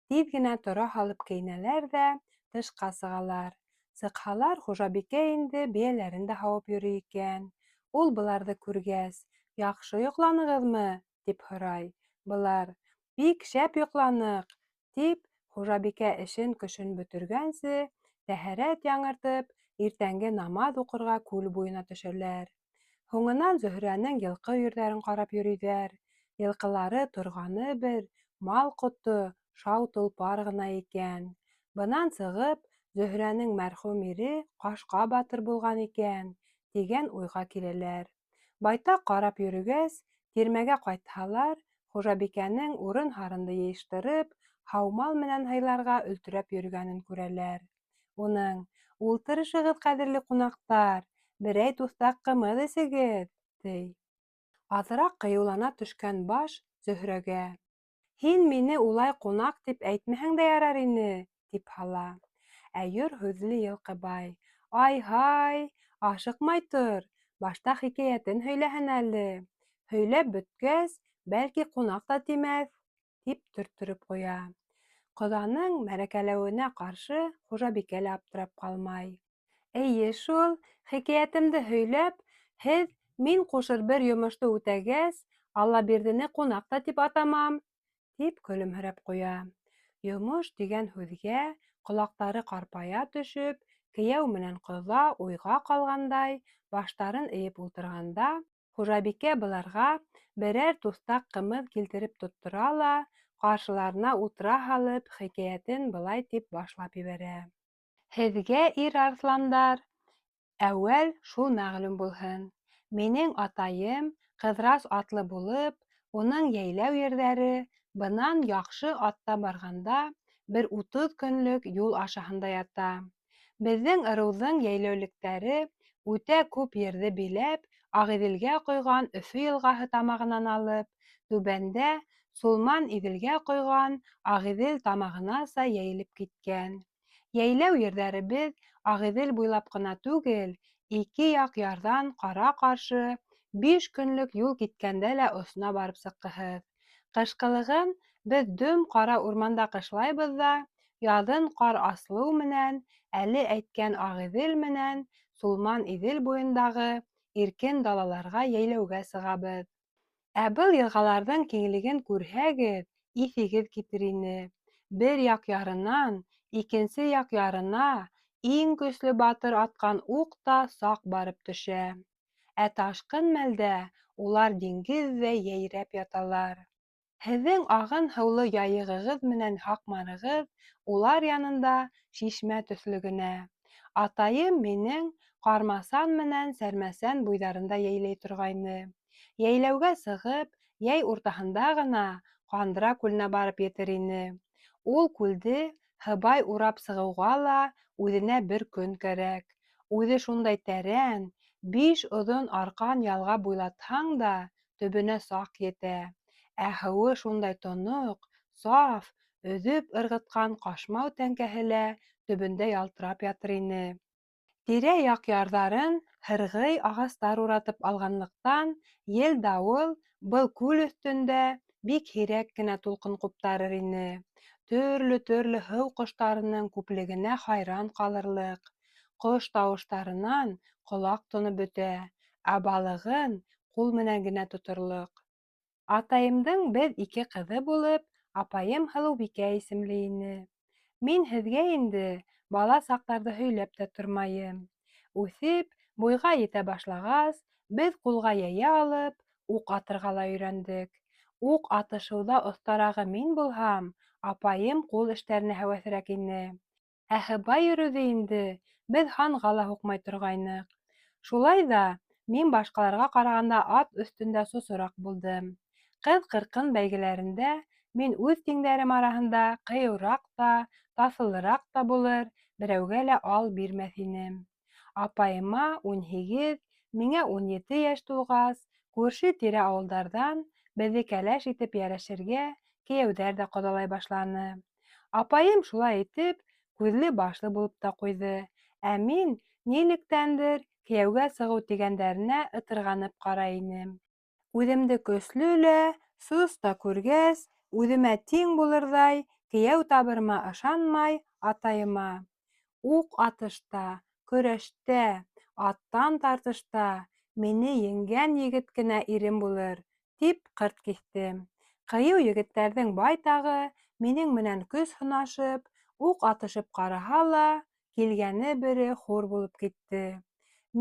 Тиҙ генә тора һалып кейенәләр ҙә тышҡа сығалар. Сыҡһалар, хужабикә инде бейәләрен дә һауып йөрөй икән. Ул быларҙы күргәс, Яҡшы йоҡланығыҙмы? тип һорай. Былар, Бик шәп йоҡланыҡ, тип, хужабикә эшен-көшөн бөтөргәнсе, тәһәрәт яңыртып, иртәнге намаҙ уҡырға күл буйына төшәләр. Һуңынан Зөһрәнең йылҡы өйөрҙәрен ҡарап йөрөйҙәр. Йылҡылары торғаны бер мал ҡото, шау толпар ғына икән. Бынан сығып, Зөһрәнең мәрхүм ире Ҡашҡа батыр булған икән, тигән уйға киләләр. Байтаҡ ҡарап йөрөгәс, тирмәгә ҡайтһалар, хужабикәнең урын-һарынды йыйыштырып, һаумал менән һыйларға өлтөрәп йөрөгәнен күрәләр. Уның, Ултырышығыҙ, ҡәҙерле ҡунаҡтар, берәй туҫтаҡ ҡымыҙ эсегеҙ, ти. Аҙыраҡ ҡыйыулана төшкән баш Зөһрәгә, Һин мине улай ҡунаҡ тип әйтмәһәң дә ярар ине, тип һала. Ә йор һүҙле Йылҡыбай, Ай-һай, ашыҡмай тор, башта хикәйәтен һөйләһен әле. Һөйләп бөткәс, бәлки, ҡунаҡ та тимәҫ, тип төрттөрөп ҡуя. Ҡоҙаның мәрәкәләүенә ҡаршы хужабикә лә аптырап ҡалмай. Эйе шул, хикәйәтемде һөйләп, һеҙ мин ҡушыр бер йомошто үтәгәс, Аллабирҙене ҡунаҡ та тип атамам, тип көлөмһөрәп ҡуя. Йомош тигән һүҙгә ҡолаҡтары ҡарпая төшөп, кейәү менән ҡоҙа уйға ҡалғандай баштарын эйеп ултырғанда, хужабикә быларға берәр туҫтаҡ ҡымыҙ килтереп тоттора ла, ҡаршыларына ултыра һалып, хикәйәтен былай тип башлап ебәрә. Һеҙгә, ир арыҫландар, әүәл шул мәғлүм булһын, минең атайым Ҡыҙырас атлы булып, уның йәйләү ерҙәре бынан яҡшы атта барғанда бер 30 көнлөк юл ашаһында ята. Беҙҙең ырыуҙың йәйләүлектәре үтә күп ерҙе биләп, Ағиҙелгә ҡойған Өфө йылғаһы тамағынан алып, түбәндә Сулман Иҙелгә ҡойған Ағиҙел тамағынаса йәйелеп киткән. Йәйләү ерҙәребеҙ Ағиҙел буйлап ҡына түгел, ике яҡ ярҙан ҡара-ҡаршы биш көнлөк юл киткәндә лә осона барып сыҡҡыһыҙ. Ҡышҡылығын беҙ дөм ҡара урманда ҡышлайбыҙ ҙа, яҙын ҡар асылыу менән әле әйткән Ағиҙел менән Сулман Иҙел буйындағы иркен далаларға йәйләүгә сығабыҙ. Ә был йылғаларҙың киңлеген күрһәгеҙ, иҫегеҙ китер ине. Бер яҡ ярынан икенсе яҡ ярына иң көслө батыр атҡан уҡ та саҡ барып төшә. Ә ташҡын мәлдә улар диңгеҙҙәй йәйрәп яталар. Һеҙҙең ағын һыулы Яйығығыҙ менән Һаҡмарығыҙ улар янында шишмә төҫлө генә. Атайым минең Ҡармасан менән Сәрмәсән буйҙарында йәйләй торғайны. Йәйләүгә сығып, йәй уртаһында ғына Ҡандра күленә барып етер ине. Ул күлде һыбай урап сығыуға ла үҙенә бер көн кәрәк. Үҙе шундай тәрән, биш оҙон арҡан ялғап буйлатһаң да, төбөнә саҡ етә. Ә һыуы шундай тоноҡ, саф, өҙөп ырғытҡан ҡашмау тәңкәһе лә төбөндә ялтырап ятыр ине. Тирә-яҡ ярҙарын һырғый ағастар уратып алғанлыҡтан, ел-дауыл был күл өҫтөндә бик һирәк кенә тулҡын ҡуптарыр ине. Төрлө-төрлө һыу ҡоштарының күплегенә хайран ҡалырлыҡ. Ҡош тауыштарынан ҡолаҡ тоноп бөтә, ә балығын ҡул менән генә тоторлоҡ. Атайымдың беҙ ике ҡыҙы булып, апайым Һылыубикә исемле ине. Мин һеҙгә инде бала саҡтарҙы һөйләп тә тормайым. Үҫеп, буйға етә башлағас, беҙ ҡулға йәйә алып, уҡ атырға ла өйрәндек. Уҡ атышыуҙа оҫтарағы мин булһам, апайым ҡул эштәренә һәүәҫерәк ине. Ә һыбай йөрөүҙе инде беҙ һанға ла һуҡмай торғайныҡ. Шулай ҙа мин башҡаларға ҡарағанда ат өҫтөндә сосораҡ булдым. Ҡыҙ-ҡырҡын бәйгеләрендә Мин үҙ тиңдәрем араһында ҡыйыуыраҡ та, таҫылыраҡ та булыр, берәүгә лә ал бирмәҫ инем. Апайыма 18, миңә 17 йәш тулғас, күрше-тирә ауылдарҙан беҙҙе кәләш итеп йәрәшергә кейәүҙәр ҙә ҡоҙалай башланы. Апайым шулай итеп күҙле-башлы булып та ҡуйҙы. Ә мин нилектәндер кейәүгә сығыу тигәндәренә ытырғанып ҡарай инем. Үҙемде көслө лә, сос та күргәс, үҙемә тиң булырҙай кейәү табырыма ышанмай, атайыма: Уҡ атышта, көрәштә, аттан тартышта мине еңгән егет кенә ирем булыр, тип ҡырт киҫтем. Ҡыйыу егеттәрҙең байтағы минең менән көс һынашып, уҡ атышып ҡараһа ла, килгәне бере хур булып китте.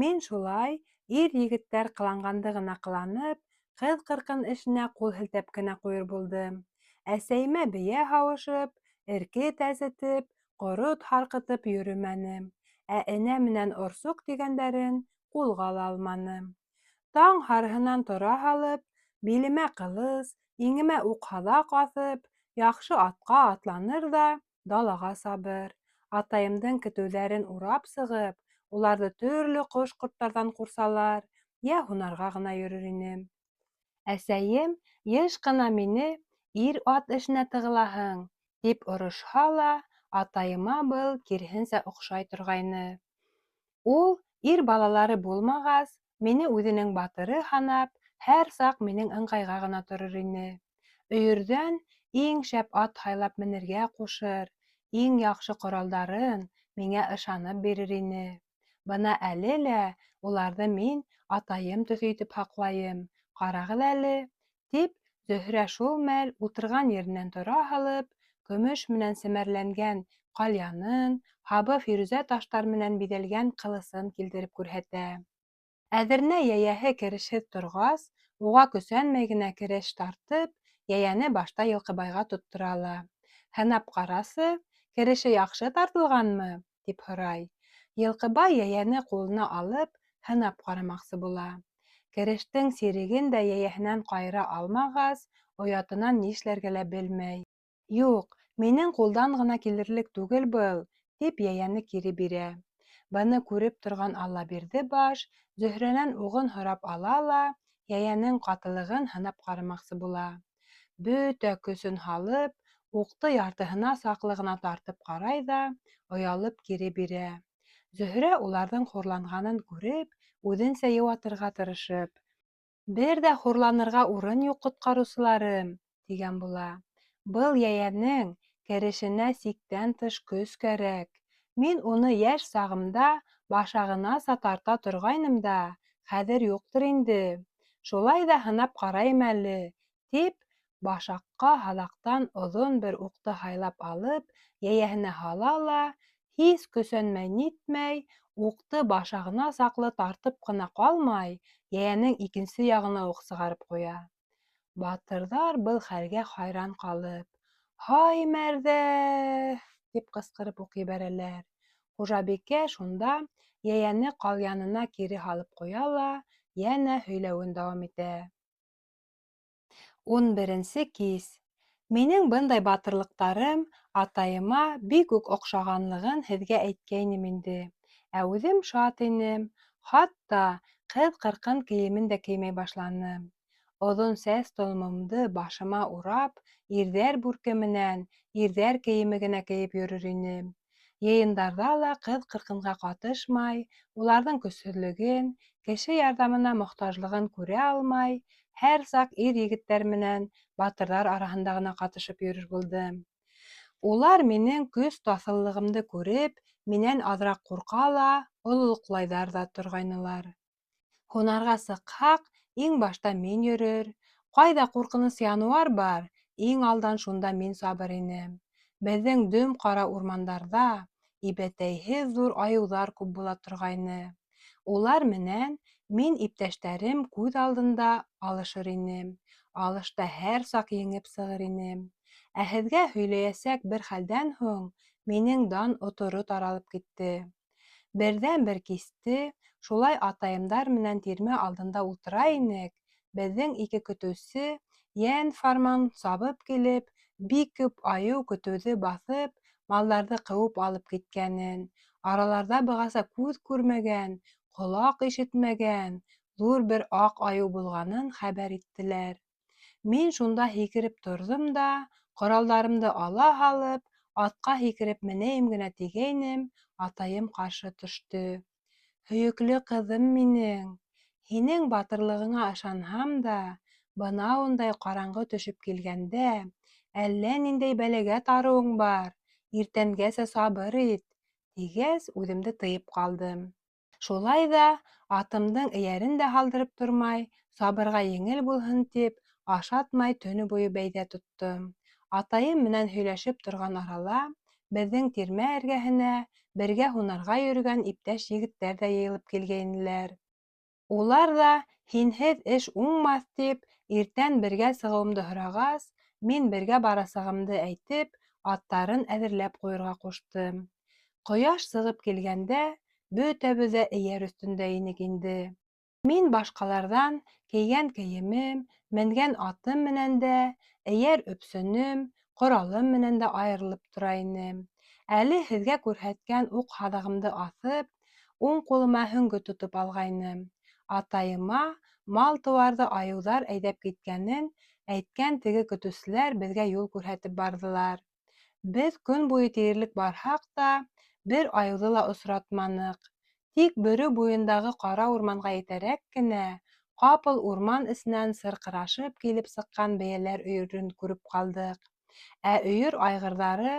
Мин шулай ир-егеттәр ҡыланғанды ғына ҡыланып, ҡыҙ-ҡырҡын эшенә ҡул һелтәп кенә ҡуйыр булдым. Әсәйемә бейә һауышып, эркет әсетеп, ҡорот һарҡытып йөрөмәнем. Ә энә менән орсоҡ тигәндәрен ҡулға ла алманым. Таң һарыһынан тора һалып, билемә ҡылыс, иңемә уҡ-һаҙаҡ аҫып, яҡшы атҡа атланыр ҙа далаға сабыр. Атайымдың көтөүҙәрен урап сығып, уларҙы төрлө ҡош-ҡорттарҙан ҡурсалар, йә һунарға ғына йөрөр инем. Әсәйем йыш ҡына мине ир-ат эшенә тығылаһың, тип орошһа ла, атайыма был киреһенсә оҡшай торғайны. Ул ир балалары булмағас, мине үҙенең батыры һанап, һәр саҡ минең ыңғайға ғына торор ине. Өйөрҙән иң шәп ат һайлап менергә ҡушыр, иң яҡшы ҡоралдарын миңә ышанып бирер ине. Бына әле лә уларҙы мин атайым төҫө итеп һаҡлайым, ҡарағыҙ әле, тип Зөһрә шул мәл ултырған еренән тора һалып, көмөш менән семәрләнгән ҡальянын, һабы фирүзә таштар менән биҙәлгән ҡылысын килтереп күрһәтә. Әҙернә йәйәһе керешһеҙ торғас, уға көсәнмәй генә кереш тартып, йәйәне башта Йылҡыбайға тоттора ла. Һынап ҡарасы, кереше яҡшы тартылғанмы? тип һорай. Йылҡыбай йәйәне ҡулына алып, һынап ҡарамаҡсы була. Керештең сиреген дә йәйәһенән ҡайыра алмағас, оятынан нишләргә лә белмәй. Юҡ, минең ҡулдан ғына килерлек түгел был, тип йәйәне кире бирә. Быны күреп торған Аллабирҙе баш Зөһрәнән уғын һорап ала ла йәйәнең ҡатылығын һынап ҡарамаҡсы була. Бөтә көсөн һалып, уҡты яртыһына саҡлы ғына тартып ҡарай ҙа, оялып кире бирә. Зөһрә уларҙың хурланғанын күреп, үҙенсә йыуатырға тырышып. Бер ҙә хурланырға урын юҡ, ҡотҡарыусыларым, тигән була. Был йәйәнең керешенә сиктән тыш көс кәрәк. Мин уны йәш сағымда башағынаса тарта торғайным да, хәҙер юҡтыр инде. Шулай ҙа һынап ҡарайым әле, тип, башаҡҡа һаҙаҡтан оҙон бер уҡты һайлап алып, йәйәһенә һала ла, һис көсәнмәй-нитмәй, уҡты башағына саҡлы тартып ҡына ҡалмай, йәйәнең икенсе яғына уҡ сығарып ҡуя. Батырҙар был хәлгә хайран ҡалып, «Һай, мәрҙә!» тип ҡысҡырып уҡ ебәрәләр. Хужабикә шунда йәйәне ҡалъянына кире һалып ҡуя ла йәнә һөйләүен дауам итә. 11-нсе кис. Минең бындай батырлыҡтарым атайыма бик үк оҡшағанлығын һеҙгә әйткәйнем инде. Ә үҙем шат инем. Хатта ҡыҙ-ҡырҡын кейемен дә кеймәй башланым. Оҙон сәс толомомдо башыма урап, ирҙәр бүрке менән ирҙәр кейеме генә кейеп йөрөр инем. Йыйындарҙа ла ҡыҙ-ҡырҡынға ҡатышмай, уларҙың көсһөҙлөгөн, кеше ярҙамына мохтажлығын күрә алмай, һәр саҡ ир-егеттәр менән батырҙар араһында ғына ҡатышып йөрөр булдым. Улар минең көс-таҫыллығымды күреп, минән аҙыраҡ ҡурҡа ла, ололоҡлайҙар ҙа торғайнылар. Һунарға сыҡһаҡ, иң башта мин йөрөр. Ҡайҙа ҡурҡыныс януар бар, иң алдан шунда мин сабыр инем. Беҙҙең дөм ҡара урмандарҙа ибәтәйһеҙ ҙур айыуҙар күп була торғайны. Улар менән мин иптәштәрем күҙ алдында алышыр инем. Алышта һәр саҡ еңеп сығыр инем. Ә һеҙгә һөйләйәсәк бер хәлдән һуң минең дан оторо таралып китте. Берҙән-бер кисте шулай атайымдар менән тирмә алдында ултыра инек, беҙҙең ике көтөүсе йән-фарман сабып килеп, Бик күп айыу көтөүҙе баҫып, малдарҙы ҡыуып алып киткәнен, араларҙа бығаса күҙ күрмәгән, ҡолаҡ ишетмәгән ҙур бер аҡ айыу булғанын хәбәр иттеләр. Мин шунда һикереп торҙом да, ҡоралдарымды ала һалып, атҡа һикереп менәйем генә тигәйнем, атайым ҡаршы төштө. Һөйөклө ҡыҙым минең, һинең батырлығыңа ышанһам да, бынауындай ҡараңғы төшөп килгәндә, әллә ниндәй бәләгә тарыуың бар, иртәнгәсә сабыр ит, тигәс, үҙемде тыйып ҡалдым. Шулай ҙа атымдың эйәрен дә һалдырып тормай, сабырға еңел булһын тип, ашатмай төнө буйы бәйҙә тоттом. Атайым менән һөйләшеп торған арала беҙҙең тирмә эргәһенә бергә һунарға йөрөгән иптәш егеттәр ҙә йыйылып килгәйнеләр. Улар ҙа һинһеҙ эш уңмаҫ тип, иртән бергә сығыуымды һорағас, мин бергә барасағымды әйтеп, аттарын әҙерләп ҡуйырға ҡуштым. Ҡояш сығып килгәндә, бөтәбеҙ ҙә эйәр өҫтөндә инек инде. Мин башҡаларҙан кейгән кейемем, менгән атым менән дә, эйәр өпсөнөм, ҡоралым менән дә айырылып тора инем. Әле һеҙгә күрһәткән уҡ һаҙағымды аҫып, уң ҡулыма һөңгө тотоп алғайным. Атайыма мал-тыуарҙы айыуҙар әйҙәп киткәнен әйткән теге көтөүселәр беҙгә юл күрһәтеп барҙылар. Беҙ көн буйы тиерлек барһаҡ та, бер айыуҙы ла осратманыҡ. Тик Бөрө буйындағы ҡара урманға етәрәк кенә, ҡапыл урман эсенән сырҡырашып килеп сыҡҡан бейәләр өйөрөн күреп ҡалдыҡ. Ә өйөр айғырҙары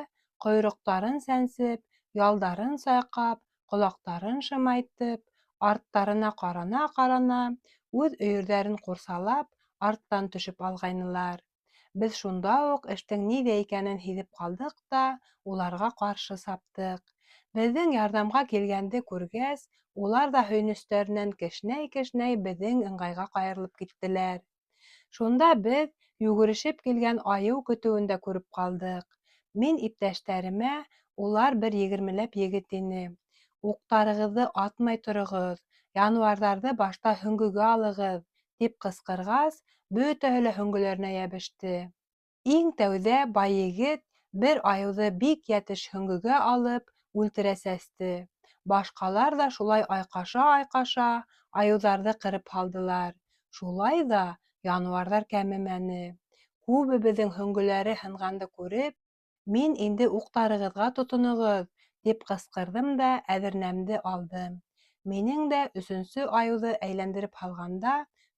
ҡойроҡтарын сәнсеп, ялдарын сайҡап, ҡолаҡтарын шымайтып, арттарына ҡарана-ҡарана, үҙ өйөрҙәрен ҡурсалап, арттан төшөп алғайнылар. Беҙ шунда уҡ эштең ниҙә икәнен һиҙеп ҡалдыҡ та, уларға ҡаршы саптыҡ. Беҙҙең ярҙамға килгәнде күргәс, улар ҙа һөйөнөстәренән кешнәй-кешнәй беҙҙең ыңғайға ҡайырылып киттеләр. Шунда беҙ йүгерешеп килгән айыу көтөүен дә күреп ҡалдыҡ. Мин иптәштәремә, улар бер егермеләп егет ине, уҡтарығыҙҙы атмай тороғоҙ, януарҙарҙы башта һөңгөгә алығыҙ, тип ҡысҡырғас, бөтәһе лә һөңгөләренә йәбеште. Иң тәүҙә бай егет бер айыуҙы бик йәтеш һөңгөгә алып, үлтерә сәсте. Башҡалар ҙа шулай айҡаша-айҡаша айыуҙарҙы ҡырып һалдылар. Шулай ҙа януарҙар кәмемәне. Күбебеҙҙең һөңгөләре һынғанды күреп, мин инде уҡтарығыҙға тотоноғоҙ, тип ҡысҡырҙым да әҙернәмде алдым. Минең дә өсөнсө айыуҙы әйләндереп һалғанда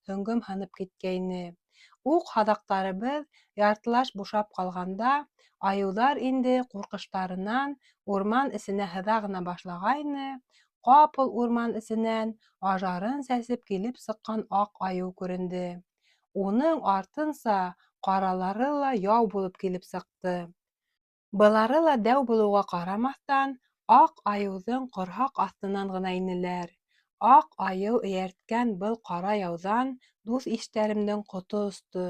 һөңгөм һынып киткәйне. Уҡ һаҙаҡтарыбыҙ яртылаш бушап ҡалғанда, айыуҙар инде ҡурҡыштарынан урман эсенә һыҙа ғына башлағайны, ҡапыл урман эсенән ажарын сәсеп килеп сыҡҡан аҡ айыу күренде. Уның артынса ҡаралары ла яу булып килеп сыҡты. Былары ла дәү булыуға ҡарамаҫтан, аҡ айыуҙың ҡорһаҡ аҫтынан ғына инеләр. Аҡ айыу эйәрткән был ҡара яуҙан дуҫ-иштәремдең ҡото осто.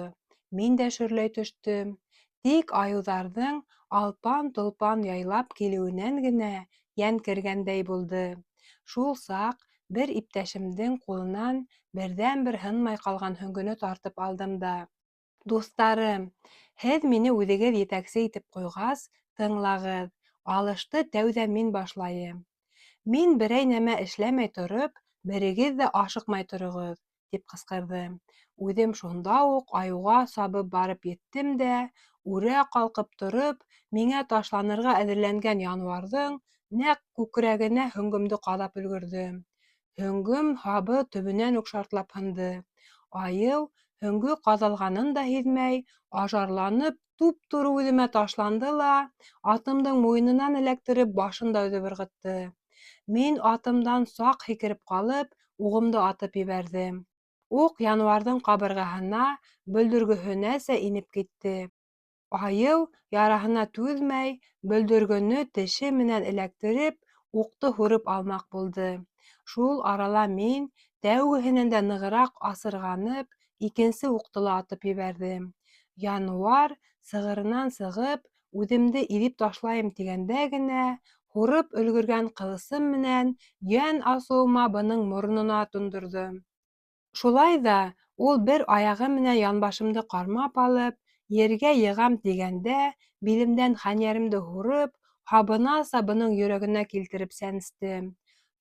Мин дә шөрләй төштөм. Тик айыуҙарҙың алпан-толпан яйлап килеүенән генә йән кергәндәй булды. Шул саҡ бер иптәшемдең ҡулынан берҙән-бер һынмай ҡалған һөңгөнө тартып алдым да: Дуҫтарым, һеҙ мине үҙегеҙ етәксе итеп ҡуйғас, тыңлағыҙ, алышты тәүҙә мин башлайым. Мин берәй нәмә эшләмәй тороп, берегеҙ ҙә ашыҡмай тороғоҙ, тип ҡысҡырҙым. Үҙем шунда уҡ айыуға сабып барып еттем дә, үрә ҡалҡып тороп, миңә ташланырға әҙерләнгән януарҙың нәҡ күкрәгенә һөңгөмдө ҡаҙап өлгөрҙөм. Һөңгөм һабы төбөнән үк шартлап һынды. Айыу һөңгө ҡаҙалғанын да һиҙмәй, ажарланып, туп-тура үҙемә ташланды ла, атымдың муйынынан эләктереп, башын да өҙөп ырғытты. Мин атымдан саҡ һикереп ҡалып, уғымды атып ебәрҙем. Уҡ януарҙың ҡабырғаһына, бөлдөргөһөнәсә инеп китте. Айыу яраһына түҙмәй, бөлдөргөнө теше менән эләктереп, уҡты һурып алмаҡ булды. Шул арала мин, тәүгеһенән дә нығыраҡ асырғанып, икенсе уҡты ла атып ебәрҙем. Януар сығырынан сығып, үҙемде иҙеп ташлайым тигәндә генә, һурып өлгөргән ҡылысым менән йән асыуыма бының моронона тондорҙом. Шулай ҙа Ул бер аяғы менән янбашымды ҡармап алып, ергә йығам тигәндә, билемдән хәнйәремде һурып, һабынаса бының йөрәгенә килтереп сәнстем.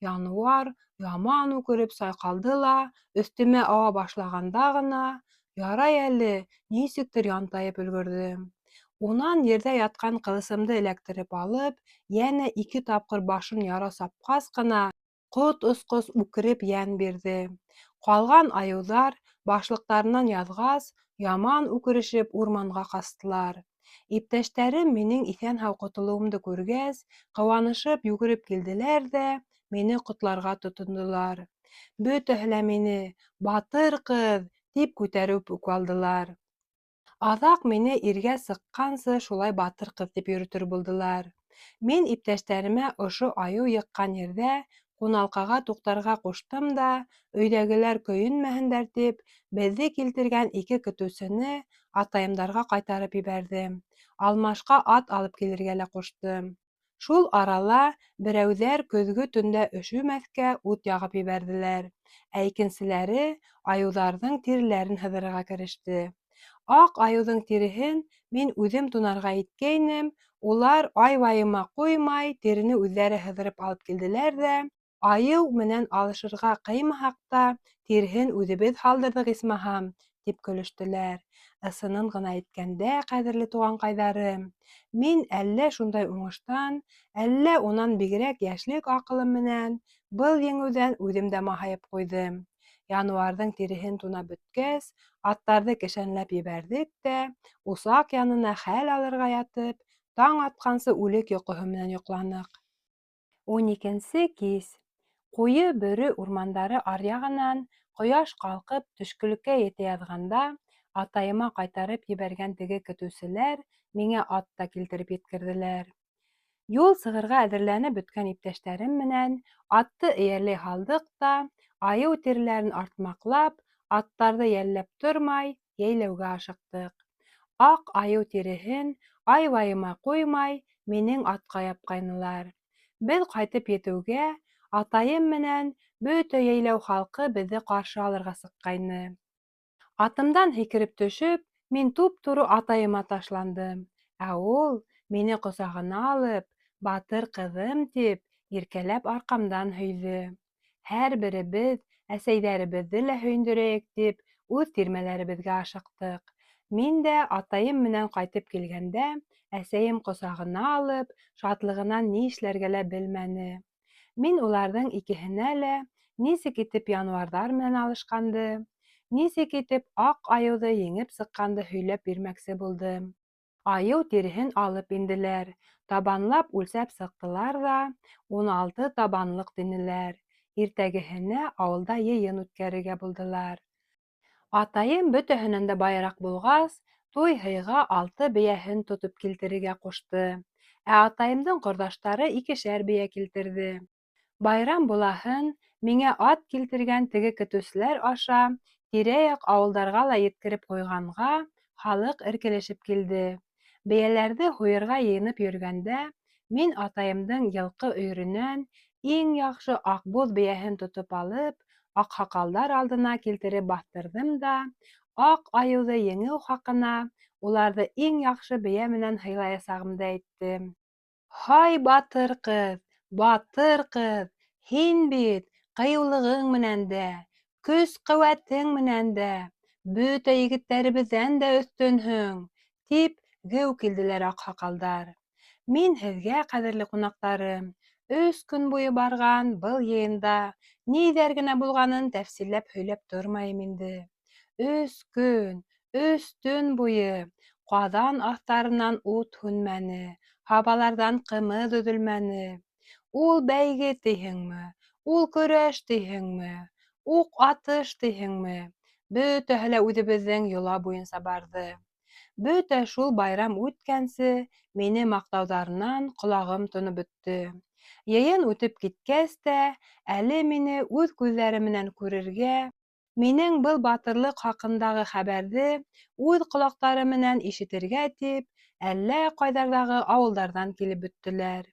Януар яман үкереп сайҡалды ла, өҫтөмә ауа башлағанда ғына, ярай әле, нисектер янтайып өлгөрҙөм. Унан ерҙә ятҡан ҡылысымды эләктереп алып, йәнә ике тапҡыр башын яра сапҡас ҡына, ҡот осҡос үкереп йән бирҙе. Ҡалған айыуҙар, башлыҡтарынан яҙғас, яман үкерешеп урманға ҡастылар. Иптәштәрем минең иҫән-һау ҡотолоуымды күргәс, ҡыуанышып йүгереп килделәр ҙә мине ҡотларға тотондолар. Бөтәһе лә мине, батыр ҡыҙ, тип күтәреп үк алдылар. Аҙаҡ мине иргә сыҡҡансы шулай батыр ҡыҙ тип йөрөтөр булдылар. Мин иптәштәремә ошо айыу йыҡҡан ерҙә ҡуналҡаға туҡтарға ҡуштым да, өйҙәгеләр көйөнмәһендәр тип, беҙҙе килтергән ике көтөүсене атайымдарға ҡайтарып ебәрҙем. Алмашҡа ат алып килергә лә ҡуштым. Шул арала берәүҙәр көҙгө төндә өшөмәҫкә ут яғып ебәрҙеләр, ә икенселәре айыуҙарҙың тиреләрен һыҙырырға кереште. Аҡ айыуҙың тиреһен мин үҙем тунарға иткәйнем, улар ай-вайыма ҡуймай тирене үҙҙәре һыҙырып алып килделәр ҙә, айыу менән алышырға ҡыймаһаҡ та, тиреһен үҙебеҙ һалдырҙыҡ исмаһам, тип көлөштөләр. Ысынын ғына әйткәндә, ҡәҙерле туғанҡайҙарым, мин әллә шундай уңыштан, әллә унан бигерәк йәшлек аҡылым менән был еңеүҙән үҙем дә маһайып ҡуйҙым. Януарҙың тиреһен тунап бөткәс, аттарҙы кешәнләп ебәрҙек тә, усаҡ янына хәл алырға ятып, таң атҡансы үлек йоҡоһо менән йоҡланыҡ. Ун икенсе кис. Ҡуйы Бөрө урмандары аръяғынан ҡояш ҡалҡып төшкөлөккә етә яҙғанда, атайыма ҡайтарып ебәргән теге көтөүселәр миңә ат та килтереп еткерҙеләр. Юл сығырға әҙерләнеп бөткән иптәштәрем менән атты эйәрләй һалдыҡ та, айыу тиреләрен артмаҡлап, аттарҙы йәлләп тормай, йәйләүгә ашыҡтыҡ. Аҡ айыу тиреһен ай-вайыма ҡуймай, минең атҡа япҡайнылар. Беҙ ҡайтып етеүгә, атайым менән бөтә йәйләү халҡы беҙҙе ҡаршы алырға сыҡҡайны. Атымдан һикереп төшөп, мин туп-туры атайыма ташландым. Ә ул, мине ҡосағына алып, батыр ҡыҙым тип, иркәләп арҡамдан һөйҙө. Һәр беребеҙ әсәйҙәребеҙҙе лә һөйөндөрәйек тип, үҙ тирмәләребеҙгә ашыҡтыҡ. Мин дә атайым менән ҡайтып килгәндә, әсәйем ҡосағына алып, шатлығынан ни эшләргә лә белмәне. Мин уларҙың икеһенә лә нисек итеп януарҙар менән алышҡанды, нисек итеп аҡ айыуҙы еңеп сыҡҡанды һөйләп бирмәксе булдым. Айыу тиреһен алып инделәр, табанлап үлсәп сыҡтылар ҙа, 16 табанлыҡ тинеләр. Иртәгеһенә ауылда йыйын үткәрергә булдылар. Атайым бөтәһенән дә байыраҡ булғас, туй һыйға 6 бейәһен тотоп килтерергә ҡушты. Ә атайымдың ҡорҙаштары икешәр бейә килтерҙе. Байрам булаһын миңә ат килтергән теге көтөүселәр аша тирә-яҡ ауылдарға ла еткереп ҡуйғанға халыҡ эркелешеп килде. Бейәләрҙе һуйырға йыйынып йөрөгәндә, мин атайымдың йылҡы өйөрөнән иң яҡшы аҡбуҙ бейәһен тотоп алып, аҡһаҡалдар алдына килтереп баҫтырҙым да, аҡ айыуҙы еңеү хаҡына уларҙы иң яҡшы бейә менән һыйлаясағымды әйттем. Һай, батыр ҡыҙ, батыр ҡыҙ, һин бит ҡыйыулығың менән дә, көс-ҡеүәтең менән дә, бөтә егеттәребеҙҙән дә өҫтөнһөң, тип геү килделәр аҡһаҡалдар. Мин һеҙгә, ҡәҙерле ҡунаҡтарым, 3 көн буйы барған был йыйында ниҙәр генә булғанын тәфсилләп һөйләп тормайым инде. 3 көн, 3 төн буйы ҡаҙан аҫтарынан ут һүнмәне, һабаларҙан ҡымыҙ өҙөлмәне. Ул бәйге тиһеңме, ул көрәш тиһеңме, уҡ атыш тиһеңме, бөтәһе лә үҙебеҙҙең йола буйынса барҙы. Бөтә шул байрам үткәнсе мине маҡтауҙарынан ҡолағым тоноп бөттө. Йыйын үтеп киткәс тә, әле мине үҙ күҙҙәре менән күрергә, минең был батырлыҡ хаҡындағы хәбәрҙе үҙ ҡолаҡтары менән ишетергә тип, әллә ҡайҙарҙағы ауылдарҙан килеп бөттөләр.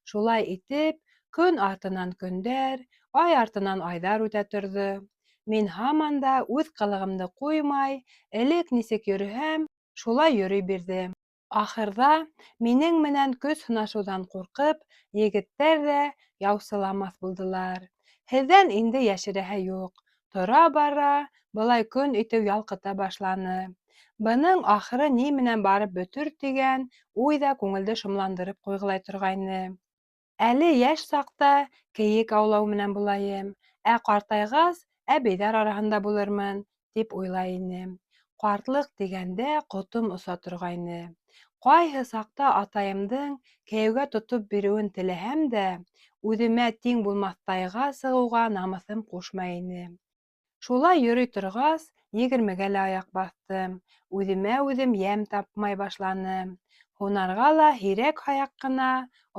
Шулай итеп, көн артынан көндәр, ай артынан айҙар үтә торҙо. Мин һаман да үҙ ҡылығымды ҡуймай, элек нисек йөрөһәм, шулай йөрөй бирҙем. Ахырҙа, минең менән көс һынашыуҙан ҡурҡып, егеттәр ҙә яусыламаҫ булдылар. Һеҙҙән инде йәшерәһе юҡ, тора-бара былай көн итеү ялҡыта башланы. Бының ахыры ни менән барып бөтөр тигән уй ҙа күңелде шомландырып ҡуйғылай торғайны. Әле йәш саҡта кейек аулау менән булайым, ә ҡартайғас әбейҙәр араһында булырмын, тип уйлай инем. Ҡартлыҡ тигәндә ҡотом оса торғайны. Ҡайһы саҡта атайымдың кейәүгә тотоп биреүен теләһәм дә, үҙемә тиң булмаҫтайға сығыуға намыҫым ҡушмай ине. Шулай йөрөй торғас, егермегә лә аяҡ баҫтым. Үҙемә үҙем йәм тапмай башланым. Һунарға ла һирәк-һаяҡ ҡына,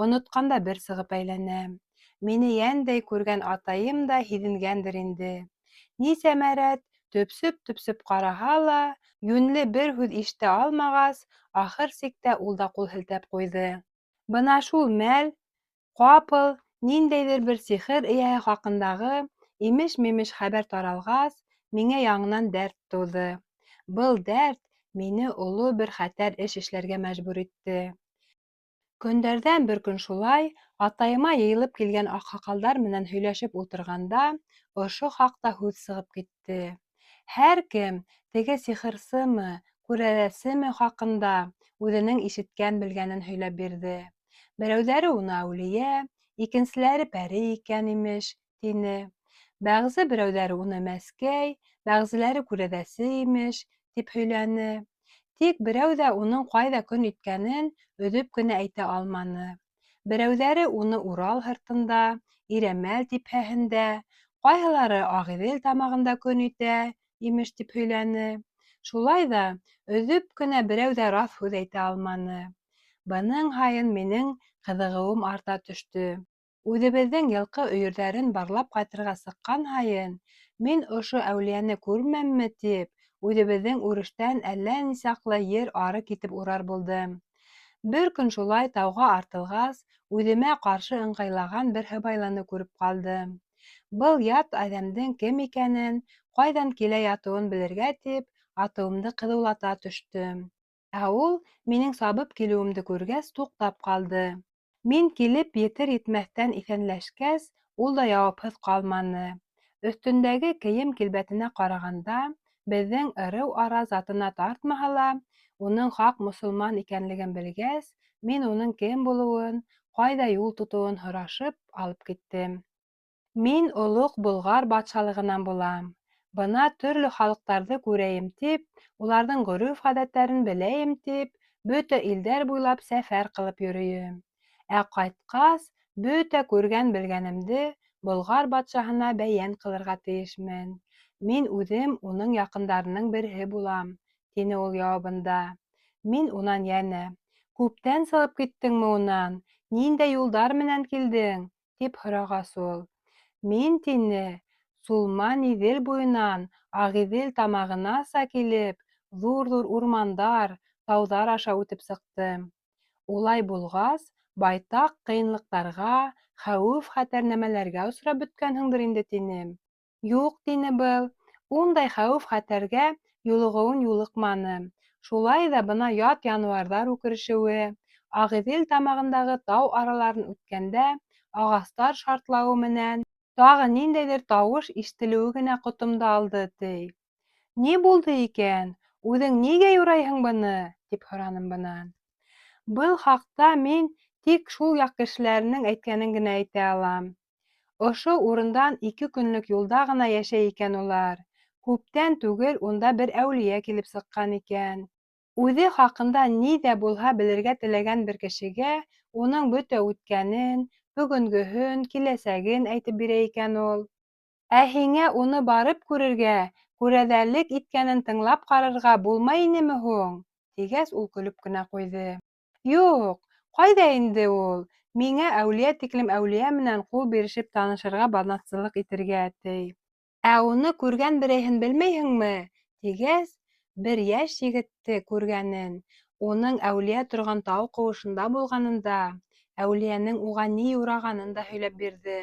онотҡанда бер сығып әйләнәм. Мине йәндәй күргән атайым да һиҙенгәндер инде. Нисәмә рәт төпсөп-төпсөп ҡараһа ла, йүнле бер һүҙ ишетә алмағас, ахыр сиктә ул да ҡул һелтәп ҡуйҙы. Бына шул мәл Ҡапыл ниндәйҙер бер сихыр эйәһе хаҡындағы имеш-мимеш хәбәр таралғас, миңә яңынан дәрт тыуҙы. Был дәрт мине оло бер хәтәр эш эшләргә мәжбүр итте. Көндәрҙән бер көн шулай атайыма йыйылып килгән аҡһаҡалдар менән һөйләшеп ултырғанда ошо хаҡта һүҙ сығып китте. Һәр кем теге сихырсымы, күрәҙәсеме хаҡында үҙенең ишеткән-белгәнен һөйләп бирҙе. Берәүҙәре уны әүлиә, икенселәре пәри икән, имеш, тине. Бәғзе берәүҙәре уны мәскәй, бәғзеләре күрәҙәсе, имеш, тип һөйләне. Тик берәү ҙә уның ҡайҙа көн иткәнен өҙөп кенә әйтә алманы. Берәүҙәре уны Урал һыртында, Ирәмәл типһәһендә, ҡайһылары Ағиҙел тамағында көн итә, имеш, тип һөйләне. Шулай ҙа өҙөп кенә берәү ҙә раҫ һүҙ әйтә алманы. Бының һайын минең ҡыҙығыуым арта төштө. Үҙебеҙҙең йылҡы өйөрҙәрен барлап ҡайтырға сыҡҡан һайын, мин ошо әүлиәне күрмәмме тип, үҙебеҙҙең үрештән әллә нисаҡлы ер ары китеп урар булдым. Бер көн шулай тауға артылғас, үҙемә ҡаршы ыңғайлаған бер һыбайлыны күреп ҡалдым. Был ят әҙәмдең кем икәнен, ҡайҙан килә ятыуын белергә тип, атыуымды ҡыҙыулата төштөм. Ә ул минең сабып килеүемде күргәс туҡтап ҡалды. Мин килеп етер-етмәҫтән иҫәнләшкәс, ул да яуапһыҙ ҡалманы. Өҫтөндәге кейем килбәтенә ҡарағанда, беҙҙең ырыу-ара затына тартмаһа ла, уның хаҡ мосолман икәнлеген белгәс, мин уның кем булыуын, ҡайҙа юл тотоуын һорашып алып киттем. Мин олоҡ Болғар батшалығынан булам. Бына төрлө халыҡтарҙы күрәйем тип, уларҙың ғөрөф-ғәҙәттәрен беләйем тип, бөтә илдәр буйлап сәфәр ҡылып йөрөйөм. Ә ҡайтҡас, бөтә күргән-белгәнемде Болғар батшаһына бәйән ҡылырға тейешмен. Мин үҙем уның яҡындарының береһе булам, тине ул яуабында. Мин унан йәнә, Күптән сығып киттеңме унан, ниндәй юлдар менән килдең? Тип һорағас ул, Мин, тине, Сулман Иҙел буйынан Ағиҙел тамағынаса килеп, ҙур-ҙур урмандар, тауҙар аша үтеп сыҡтым. Улай булғас, байтаҡ ҡыйынлыҡтарға, хәүеф-хәтәр нәмәләргә осрап бөткәнһеңдер инде, тинем. Юҡ, тине был, ундай хәүеф-хәтәргә юлығыуын юлыҡманым. Шулай ҙа бына ят януарҙар үкерешеүе, Ағиҙел тамағындағы тау араларын үткәндә ағастар шартлауы менән тағы ниндәйҙер тауыш ишетелеүе генә ҡотомдо алды, ти. Ни булды икән, үҙең нигә юрайһың быны? тип һораным бынан. Был хаҡта мин тик шул яҡ кешеләренең әйткәнен генә әйтә алам. Ошо урындан ике көнлөк юлда ғына йәшәй икән улар. Күптән түгел унда бер әүлиә килеп сыҡҡан икән. Үҙе хаҡында ни ҙә булһа белергә теләгән бер кешегә уның бөтә үткәнен, бөгөнгөһөн, киләсәген әйтеп бирә икән ул. Ә һиңә уны барып күрергә, күрәҙәлек иткәнен тыңлап ҡарарға булмай инеме һуң? тигәс, ул көлөп кенә ҡуйҙы. Юҡ, ҡайҙа инде ул, миңә әүлиә тиклем әүлиә менән ҡул бирешеп танышырға баҙнатсылыҡ итергә, ти. Ә уны күргән берәйһен белмәйһеңме? тигәс, бер йәш егетте күргәнен, уның әүлиә торған тау ҡыуышында булғанын да, әүлиәнең уға ни юрағанын да һөйләп бирҙе.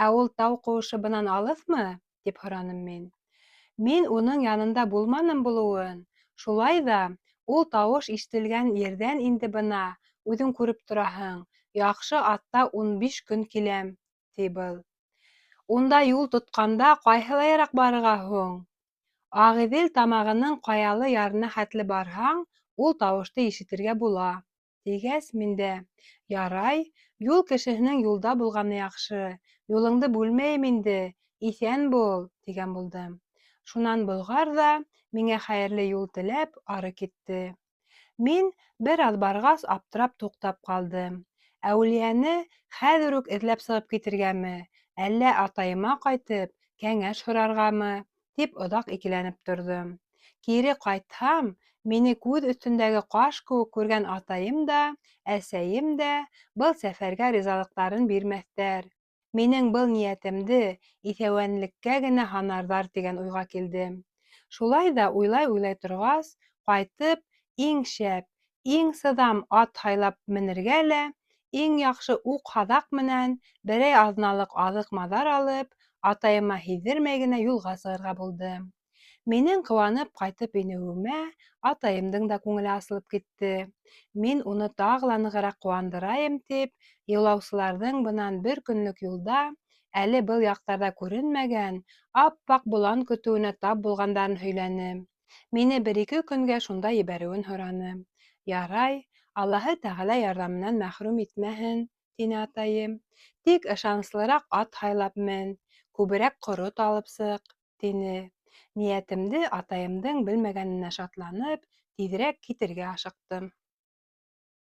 Ә ул тау ҡыуышы бынан алыҫмы? Тип һораным мин. Мин уның янында булманым булыуын, шулай ҙа ул тауыш ишетелгән ерҙән инде бына, үҙең күреп тораһың, яҡшы атта 15 көн киләм, ти был. Унда юл тотҡанда ҡайһылайыраҡ барырға һуң? Ағиҙел тамағының ҡаялы ярына хәтле барһаң, ул тауышты ишетергә була, тигәс, мин дә, Ярай, юл кешеһенең юлда булғаны яҡшы, юлыңды бүлмәйем инде, иҫән бул, тигән булдым. Шунан Болғар ҙа, миңә хәйерле юл теләп, ары китте. Мин бер аҙ барғас, аптырап туҡтап ҡалдым. Әүлиәне хәҙер үк эҙләп сығып китергәме, әллә атайыма ҡайтып, кәңәш һорарғамы, тип оҙаҡ икеләнеп торҙом. Кире ҡайтһам, мине күҙ өҫтөндәге ҡаш кеүек күргән атайым да, әсәйем дә был сәфәргә ризалыҡтарын бирмәҫтәр. Минең был ниәтемде иҫәүәнлеккә генә һанарҙар тигән уйға килдем. Шулай ҙа уйлай-уйлай торғас, ҡайтып, иң шәп, иң сыҙам ат һайлап менергә лә, иң яҡшы уҡ-һаҙаҡ менән берәй аҙналыҡ аҙыҡ-маҙар алып, атайыма һиҙҙермәй генә юлға сығырға булдым. Минең ҡыуанып ҡайтып инеүемә атайымдың да күңеле асылып китте. Мин уны тағы ла нығыраҡ ҡыуандырайым тип, юлаусыларҙың бынан бер көнлөк юлда әле был яҡтарҙа күренмәгән ап-аҡ болан көтөүенә тап булғандарын һөйләнем. Мине бер-ике көнгә шунда ебәреүен һораным. Ярай, Аллаһы Тәғәлә ярҙамынан мәхрүм итмәһен, тине атайым. Тик ышаныслыраҡ ат һайлап мен, күберәк ҡорот алып сыҡ, тине. Ниәтемде атайымдың белмәгәненә шатланып, тиҙерәк китергә ашыҡтым.